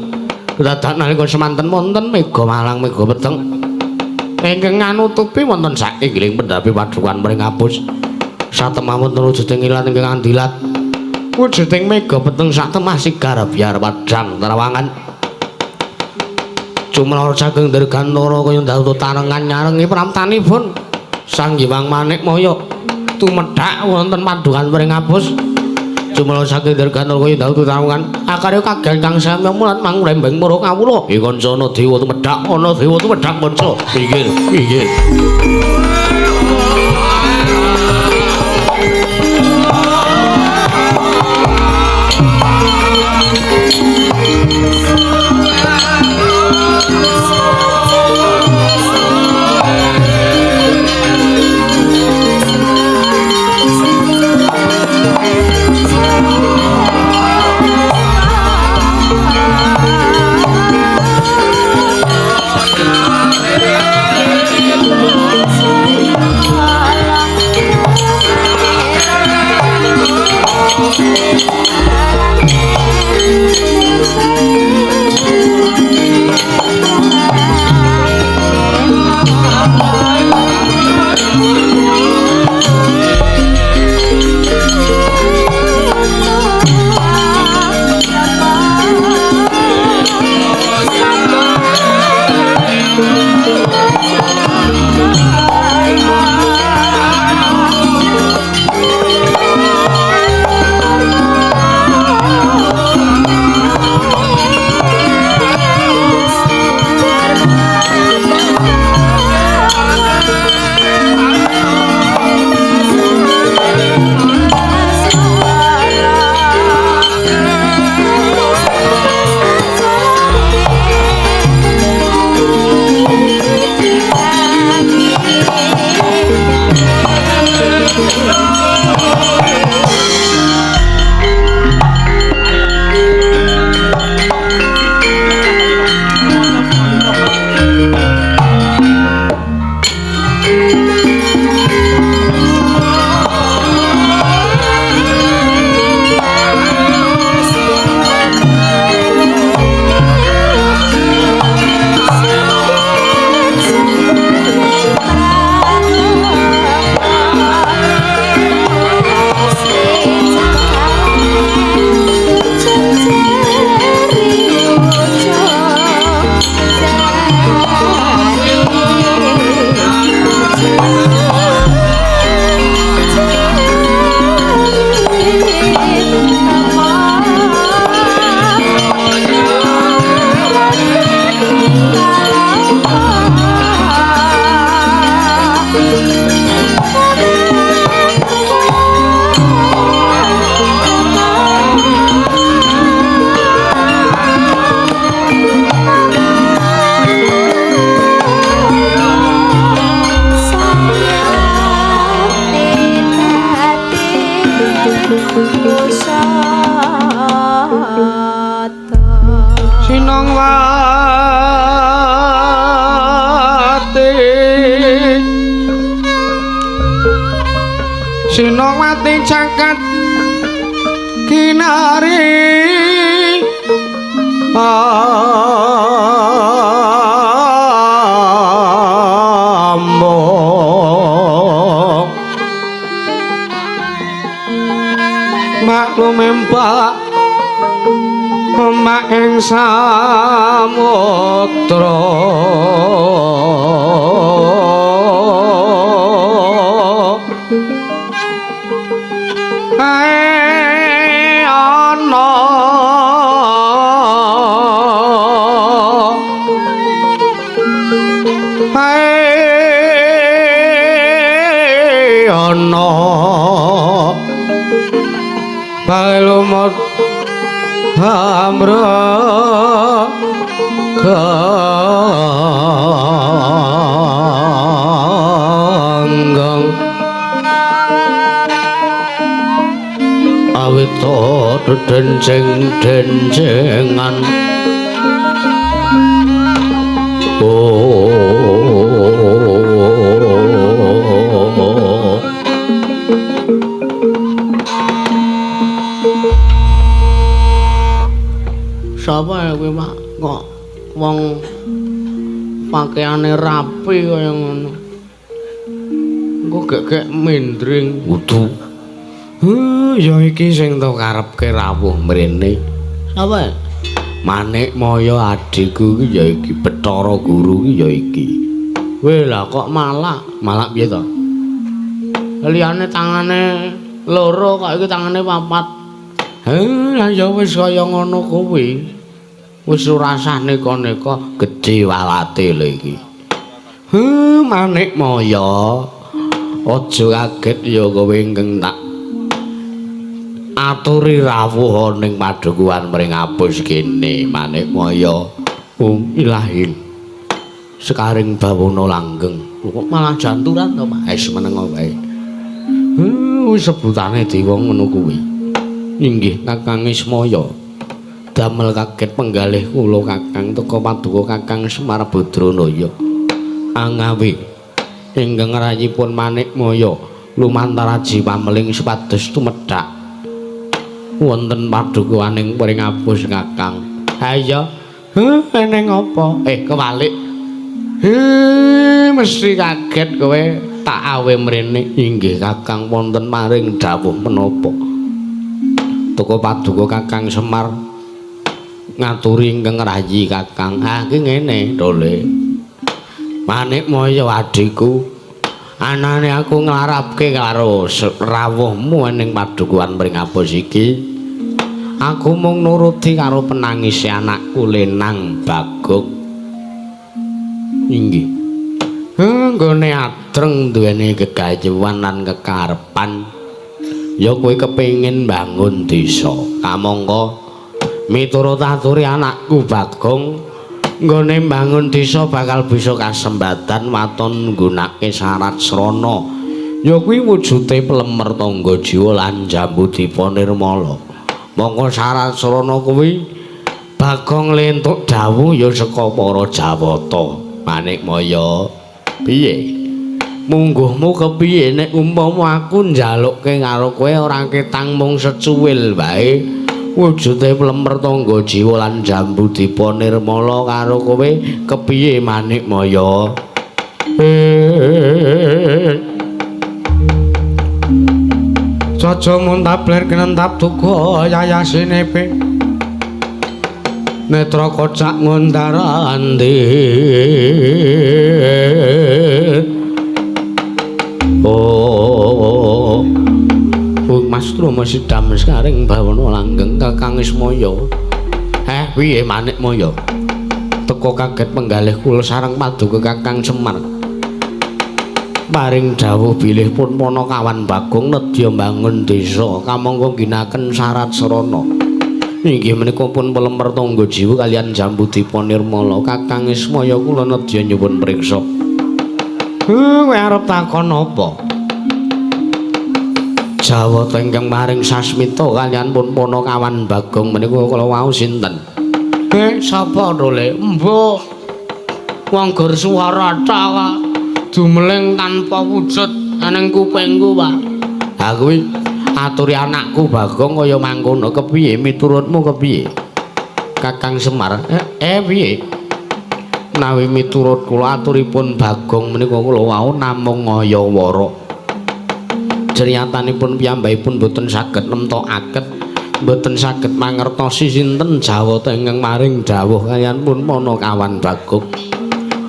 Dadak nalika semanten wonten mega malang mega peteng. Ingkang nganutupi wonten saking pendhapi padhuwan pringapus. Satemah wonten wujuding ilat ingkang andilat. Wujuding mega peteng satemah sigar biar padhang terawangan. Jumlah saking dirgantara kaya ndautu tarengan nyarengi pramtanipun Sang Hyang Manikmaya tumedhak wonten padhuwan pringapus. Jumlah saking dirgantara kaya ndautu tarengan akarya kagian kang samya mulat mangrembeng para kawula. Iki kancana dewa tumedhak ana dewa tumedhak kanca. Inggih, inggih. Pusata. Sinongwati, Sinongwati cakat kinari ambong maklum empak mak ing samudra ae ana ae ana bae lumut amra ganggong awit denceng-dencengan. Oh, sapa ya kowe, Pak? Kok wong pakaiane rapi kaya ngono. Engko gek-gek mendring wudu. Ya iki sing tok karepke rawuh mrene. Sapa? Manik Maya adhiku iki ya iki, Bathara Guru iki ya iki. Weh lah kok malak? Malak piye to? Liyane tangane loro kok iki tangane papat. Heh, lah ya wis kaya ngono kuwi. Wis ora usah neka-neka gedhe walate lho iki. Heh, Manik Maya. Aja kaget ya kowe ingkang tak aturi rawuh ning padhukuhan Mringapus kene, Manik Maya. Ilahi. Sekaring bawana langgeng. Kok malah janturan to, Pak? Wis meneng wae. Wis sebutane dewa ngono kuwi. Inggih Kakang Ismaya. Damel kaget penggalih kula Kakang teka paduka Kakang Semar Badranaya. Angawi ingkang rayipun Manik Maya lumantar aji pameling supados tumedhak wonten padukuhaning Pringapus Kakang. Ha iya, heh eneng apa? Kewalik. Heh mesti kaget kowe tak awe mrene. Inggih Kakang wonten maring dawuh menapa? Teka paduka Kakang Semar ngaturi ingkang rayi Kakang. Ha iki ngene dole. Manik Maya adhiku, anane aku nglarapke karo rawuhmu ning padukuhan Pringapus iki. Aku mung nuruti karo penangise anakku Lenang Bagong. Inggih. Nggone adreng duweni gegayuhan lan kekarepan. Ya kowe kepengin mbangun desa. Kamangka miturut aturi anakku Bagong, nggone mbangun desa bakal bisa kasembatan waton nggunakake syarat srana. Ya kuwi wujude plemer tangga jiwa lan jambu dipa nirmala. Mongko syarat srana kuwi Bagong lentuk dawuh ya saka para Jawata. Manik Maya, piye? Mungguhmu kepiye nek umpama aku njalukke karo kowe ora ketang mung secuwil wae? Wujude plemer tangga jiwa lan jambu dipa nirmala karo kowe kepiye Manik Maya? Caca muntabler kenentap duka yayasine netra kocak ngundar-andir. Oh, Mas Truma sidam sekaring bawana langgeng Kakang Ismaya. Piye Manik Maya? Teka kaget penggalih kula sareng paduka Kakang Semar. Paring dawuh bilih pun Panakawan Bagong nedya mbangun desa kamangka ngginakaken syarat srana. Inggih menika pun plemer tangga jiwa kalian jambu dipa nirmala. Kakang Ismaya kula nedya nyuwun priksa. Kowe arep takon apa? Jawata ingkang maring sasmita kaliyan pun Panakawan Bagong menika kala wau sinten? Sapa to, Le? Mbah. Wong gur swara tok dumeling tanpa wujud ning kupingku, Pak. Ha kuwi aturi anakku Bagong kaya mangkono kepiye miturutmu kepiye? Kakang Semar, piye? Menawi miturut kula aturipun Bagong menika kula wau namung ngayawara. Jeriyatanipun piyambakipun boten saged nemtokaken, boten saged mangertosi sinten jawata ingkang maring dawuh kaliyan pun Panakawan Bagong.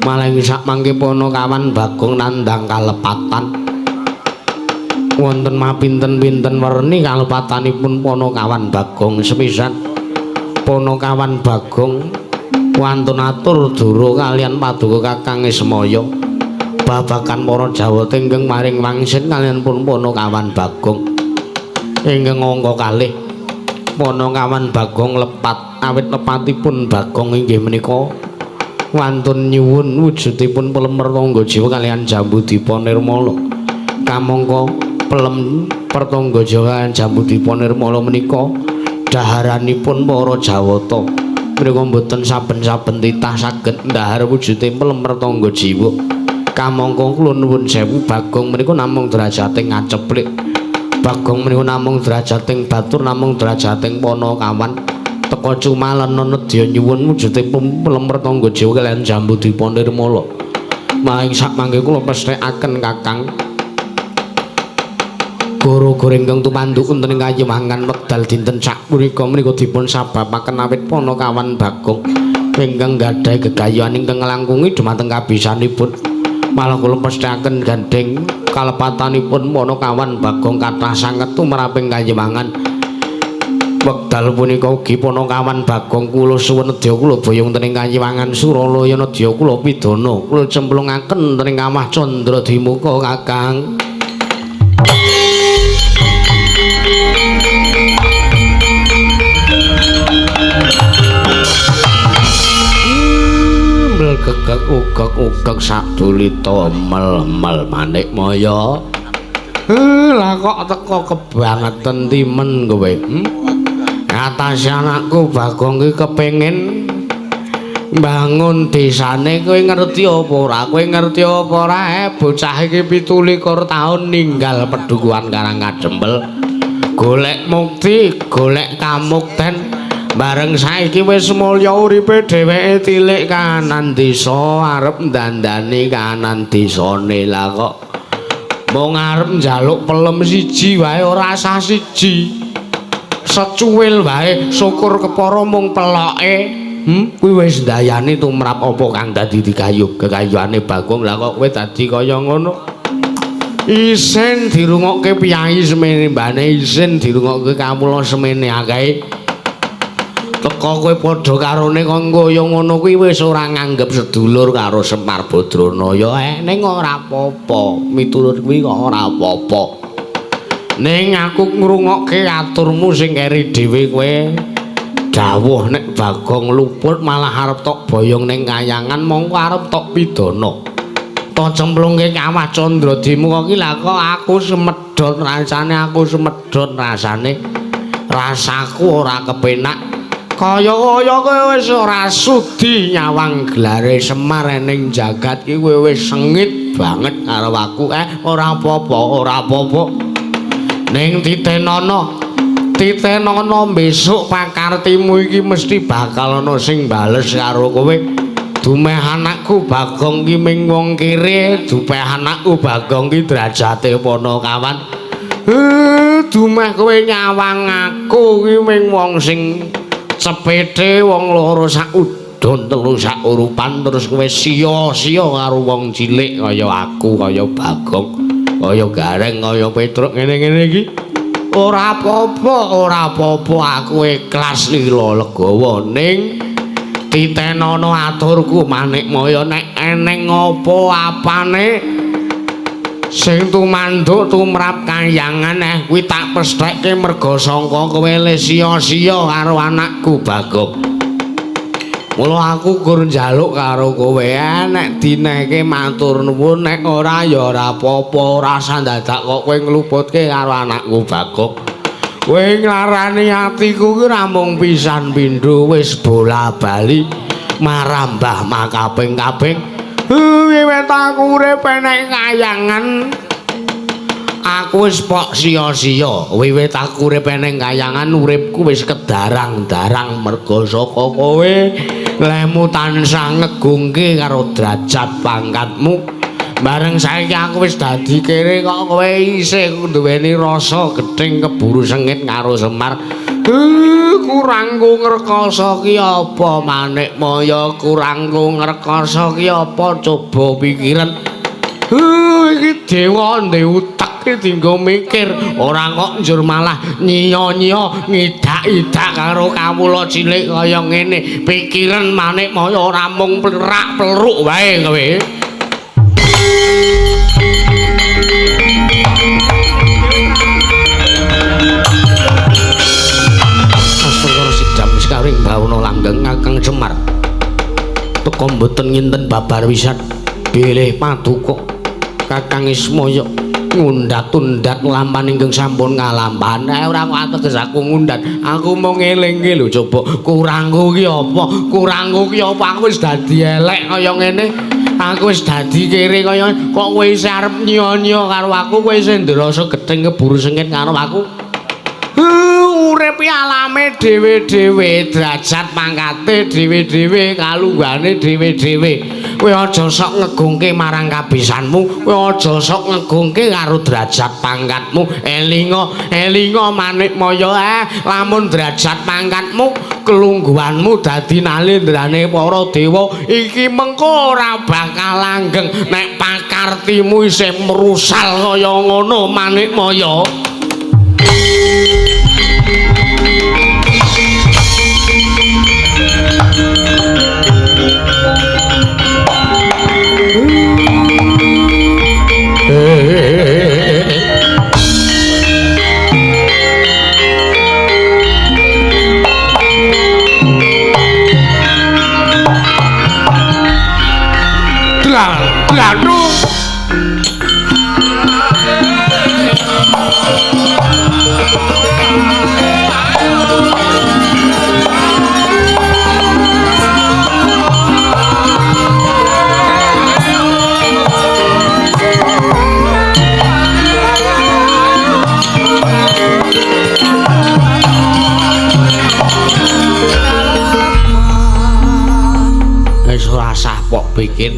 Malah ing sakmangke Panakawan Bagong nandhang kalepatan. Wonten mapinten-pinten werni kalepatanipun Panakawan Bagong sepisan. Panakawan Bagong wantun atur dura kaliyan paduka Kakang Ismaya. Babagan para jawata ingkang maring wangsit kaliyan pun Panakawan Bagong. Ingkang angka kalih Panakawan Bagong lepat, awit lepatipun Bagong inggih menika wantun nyuwun wujudipun pelem Pertangga Jawa kaliyan Jambu Dipa Nirmala. Kamangka pelem Pertangga Jawa kaliyan Jambu Dipa Nirmala menika daharanipun para jawata. Menika mboten saben-saben titah saged ndhahar wujude pelem Pertangga Jiwa. Kamangka kula nuwun sewu Bagong menika namung derajating ngaceplik. Bagong menika namung derajating batur, namung derajating Panakawan. Teka cumalena nedya nyuwun wujude pelem Pertangga Jawa kaliyan Jambu Dipa Nirmala. Maing sakmangke kula pesthekaken Kakang. Goro-goro ingkang tumanduk wonten ing kayiwangan wekdal dinten sapunika menika dipun sababaken awit Panakawan Bagong ingkang gadhahi gegayuhan ingkang nglangkungi dhumateng kabisanipun. Malah kula pesthekaken gandheng kalepatanipun Panakawan Bagong kathah sanget tumraping kayiwangan. Wekdal punika ugi Panakawan Bagong kula suwun nedya kula boyong wonten ing kayiwangan Suralaya nedya kula pidana kula cemplungaken wonten ing kawah Candra Dimuka Kakang. Mlgegeg ugeg-ugeg sadulita mel-mel Manikmaya. Lah kok teko kebangetan timen kowe? Ngatasi anakku Bagong ki kepengin mbangun desane, kowe ngerti apa ora? Kowe ngerti apa ora? Bocah iki 27 taun ninggal pedukuhan Karangkadempel. Golek mukti, golek kamukten. Bareng saiki wis mulya uripe dheweke tilik kahanan desa, arep ndandani kahanan desane. Lah kok mung arep njaluk pelem siji wae ora sah siji. Secuil wae syukur kepara mung peloke. Kuwi wis ndayani tumrap apa kang dadi digayuh gegayuhane Bagong. Lah kok kowe dadi kaya ngono? Isin dirungokke piyayi semene mbane, isin dirungokke kawula semene akeh. Teko kowe padha karone kok kaya ngono kuwi wis ora nganggep sedulur karo Semar Badranaya. Ning ora apa-apa, miturut kuwi kok ora apa-apa. Ning aku ngrungokke aturmu sing keri dhewe kowe dawuh nek Bagong luput malah arep tok boyong ning kayangan, mongko arep tok pidana. To cemplungke kawah Candra Dimuka ki. Lah kok aku semedhot rasane, aku semedhot rasane. Rasaku ora kepenak. Kaya-kaya kowe wis ora sudi nyawang gelare Semar ning jagat ki, kowe wis sengit banget karo aku. Ora apa-apa, ora apa-apa. Ning titenono, titenono besok pakartimu iki mesti bakal ana sing bales karo kowe. Dumeh anakku Bagong ki ming wong kere, dumeh anakku Bagong ki derajate Panakawan. Dumeh kowe nyawang aku ki ming wong sing cepete, wong loro sak udon telu sak urupan, terus kowe sia-sia karo wong cilik kaya aku, kaya Bagong, kaya Gareng, kaya Petruk ngene-ngene iki. Ora apa-apa, ora apa-apa, aku ikhlas lila legawa. Ning titenono aturku Manikmaya, nek eneng apa-apane sing tumanduk tumrap kayangan kuwi tak pesthekke merga sangka kowe le sia-sia karo anakku Bagong. Mula aku gur njaluk karo kowe nek dinehke matur nuwun, nek ora ya ora apa-apa, ora usah dadak kok kowe ngluputke karo anakku Bagong. Kowe nglarani atiku ki ora mung pisan pindho, wis bola-bali marambah makaping-kaping. Wiwit aku urip enek kayangan aku wis pok sia-sia. Wiwit aku urip eneng kayangan uripku wis kedarang-darang merga saka kowe. Lehmu tansah ngegungke karo derajat pangkatmu. Bareng saiki aku wis dadi kere kok kowe isih duweni rasa gething keburu sengit karo Semar. Kurangku ngrekasa ki apa Manikmaya, kurangku ngrekasa ki apa, coba pikiran. Iki dewa ndek utek iki dienggo mikir, ora kok njur malah nyiya-nyiya ngidak-idak karo kawula cilik kaya ngene. Pikiran Manikmaya ora mung plerak-pleruk wae kowe. Astagfirullah sidam sekaring bawana langgeng Kakang Semar. Teka mboten nginten babar wisan bilih paduka Kakang Ismaya ngundhat-undhat nglampahan ingkang sampun ngalampahan. Ora kok ateges aku ngundhat, aku mung ngelingke lho coba kurangku ki apa, kurangku ki apa, aku wis dadi elek kaya ngene, aku wis dadi kere kaya kok kowe isih arep nyiya-nyiya karo aku, kowe isih nderasa gething keburu sengit karo aku. Urip alame dhewe-dhewe, derajat pangkate dhewe-dhewe, kalunggane dhewe-dhewe. Kowe aja sok ngegungke marang kabisanmu, kowe aja sok ngegungke karo derajat pangkatmu. Elinga, elinga Manikmaya, lamun derajat pangkatmu, kelungguhanmu dadi nalendrane para dewa, iki mengko ora bakal langgeng nek pakartimu isih merusal kaya ngono Manikmaya. Pikir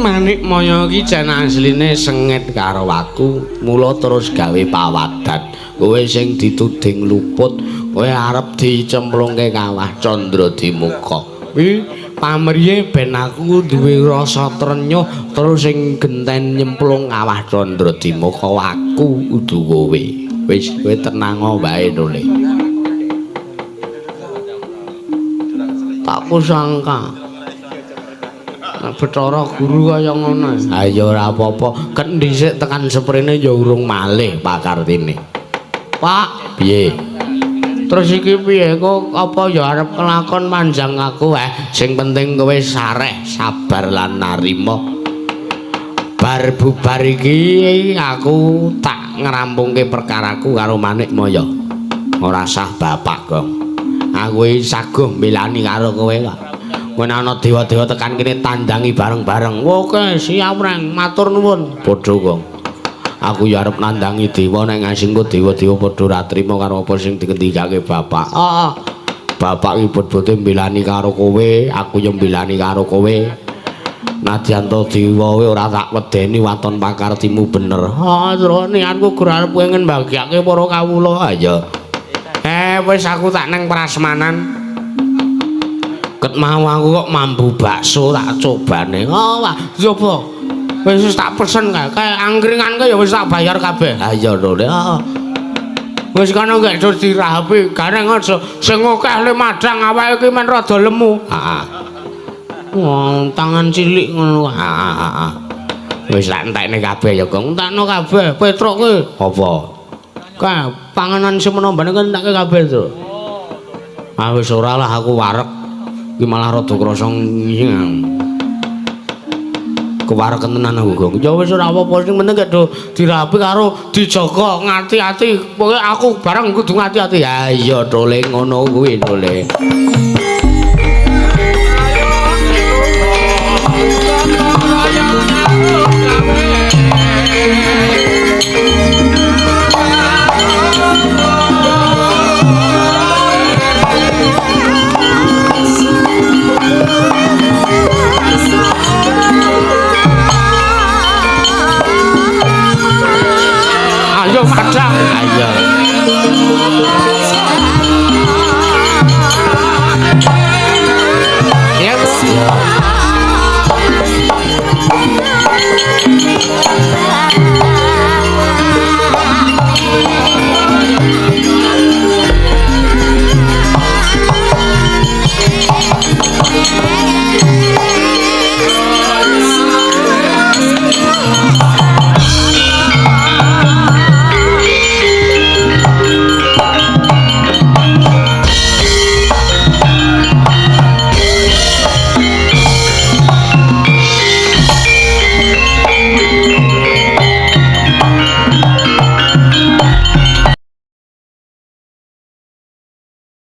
Manikmaya iki jan asline sengit karo aku, mula terus gawe pawadan. Kowe sing dituding luput, kowe arep dicemplungke kawah Candradimuka. Kuwi pamriye ben aku duwe rasa trenyuh terus sing genten nyemplung kawah Candradimuka aku udu kowe. Wis kowe tenang wae nule. Tak kusangka Bathara Guru kaya ngono. Ha ya ora apa-apa. Ket dhisik tekan seprene ya urung malih pakartine. Pak, piye? Terus iki piye kok apa ya arep kelakon manjang aku Sing penting kowe sareh, sabar lan narima. Bar bubar iki aku tak ngrampungke perkaraku karo Manikmaya. Ora sah bapak, Gong. Aku iki saguh milani karo kowe kok. Kowe ana dewa-dewa tekan kene tandangi bareng-bareng. Oke, siap Reng, matur nuwun. Padha, Gong. Aku ya arep nandangi dewa nek ngasingku dewa-dewa padha ora trima karo apa sing dikendikake bapak. Heeh. Bapak iki bot-bote mbelani karo kowe, aku ya mbelani karo kowe. Nadyan to dewa kowe ora tak wedeni waton pakartimu bener. Ha, terus niatku gur arep pengen mbagyake para kawula. Ha ya. Wis aku tak nang prasmanan. Ket mau aku kok mambu bakso tak cobane. Oh, wah, coba. Wis tak pesen kae. Kae angkringan kae ya wis tak bayar kabeh. Ha iya lho. Heeh. Wis kono gek terus dirahapi, gareng aja sing akeh le madang awake iki men rada lemu. Heeh. Wong tangan cilik ngono. Heeh, heeh. Wis tak entekne kabeh ya, Gong. Entekno kabeh. Petruk kuwi. Apa? Kae panganan semono mbane kan entekke kabeh to. Ah wis ora lah aku wareg. Iki malah rada krasa ngiyang. Kewareken tenan aku, Gong. Ya wis ora apa-apa, sing penting gek do dirapi karo dijaga ngati-ati. Pokoke aku bareng kudu ngati-ati. Ya iya tole ngono kuwi tole. Ayo madang. Ayo.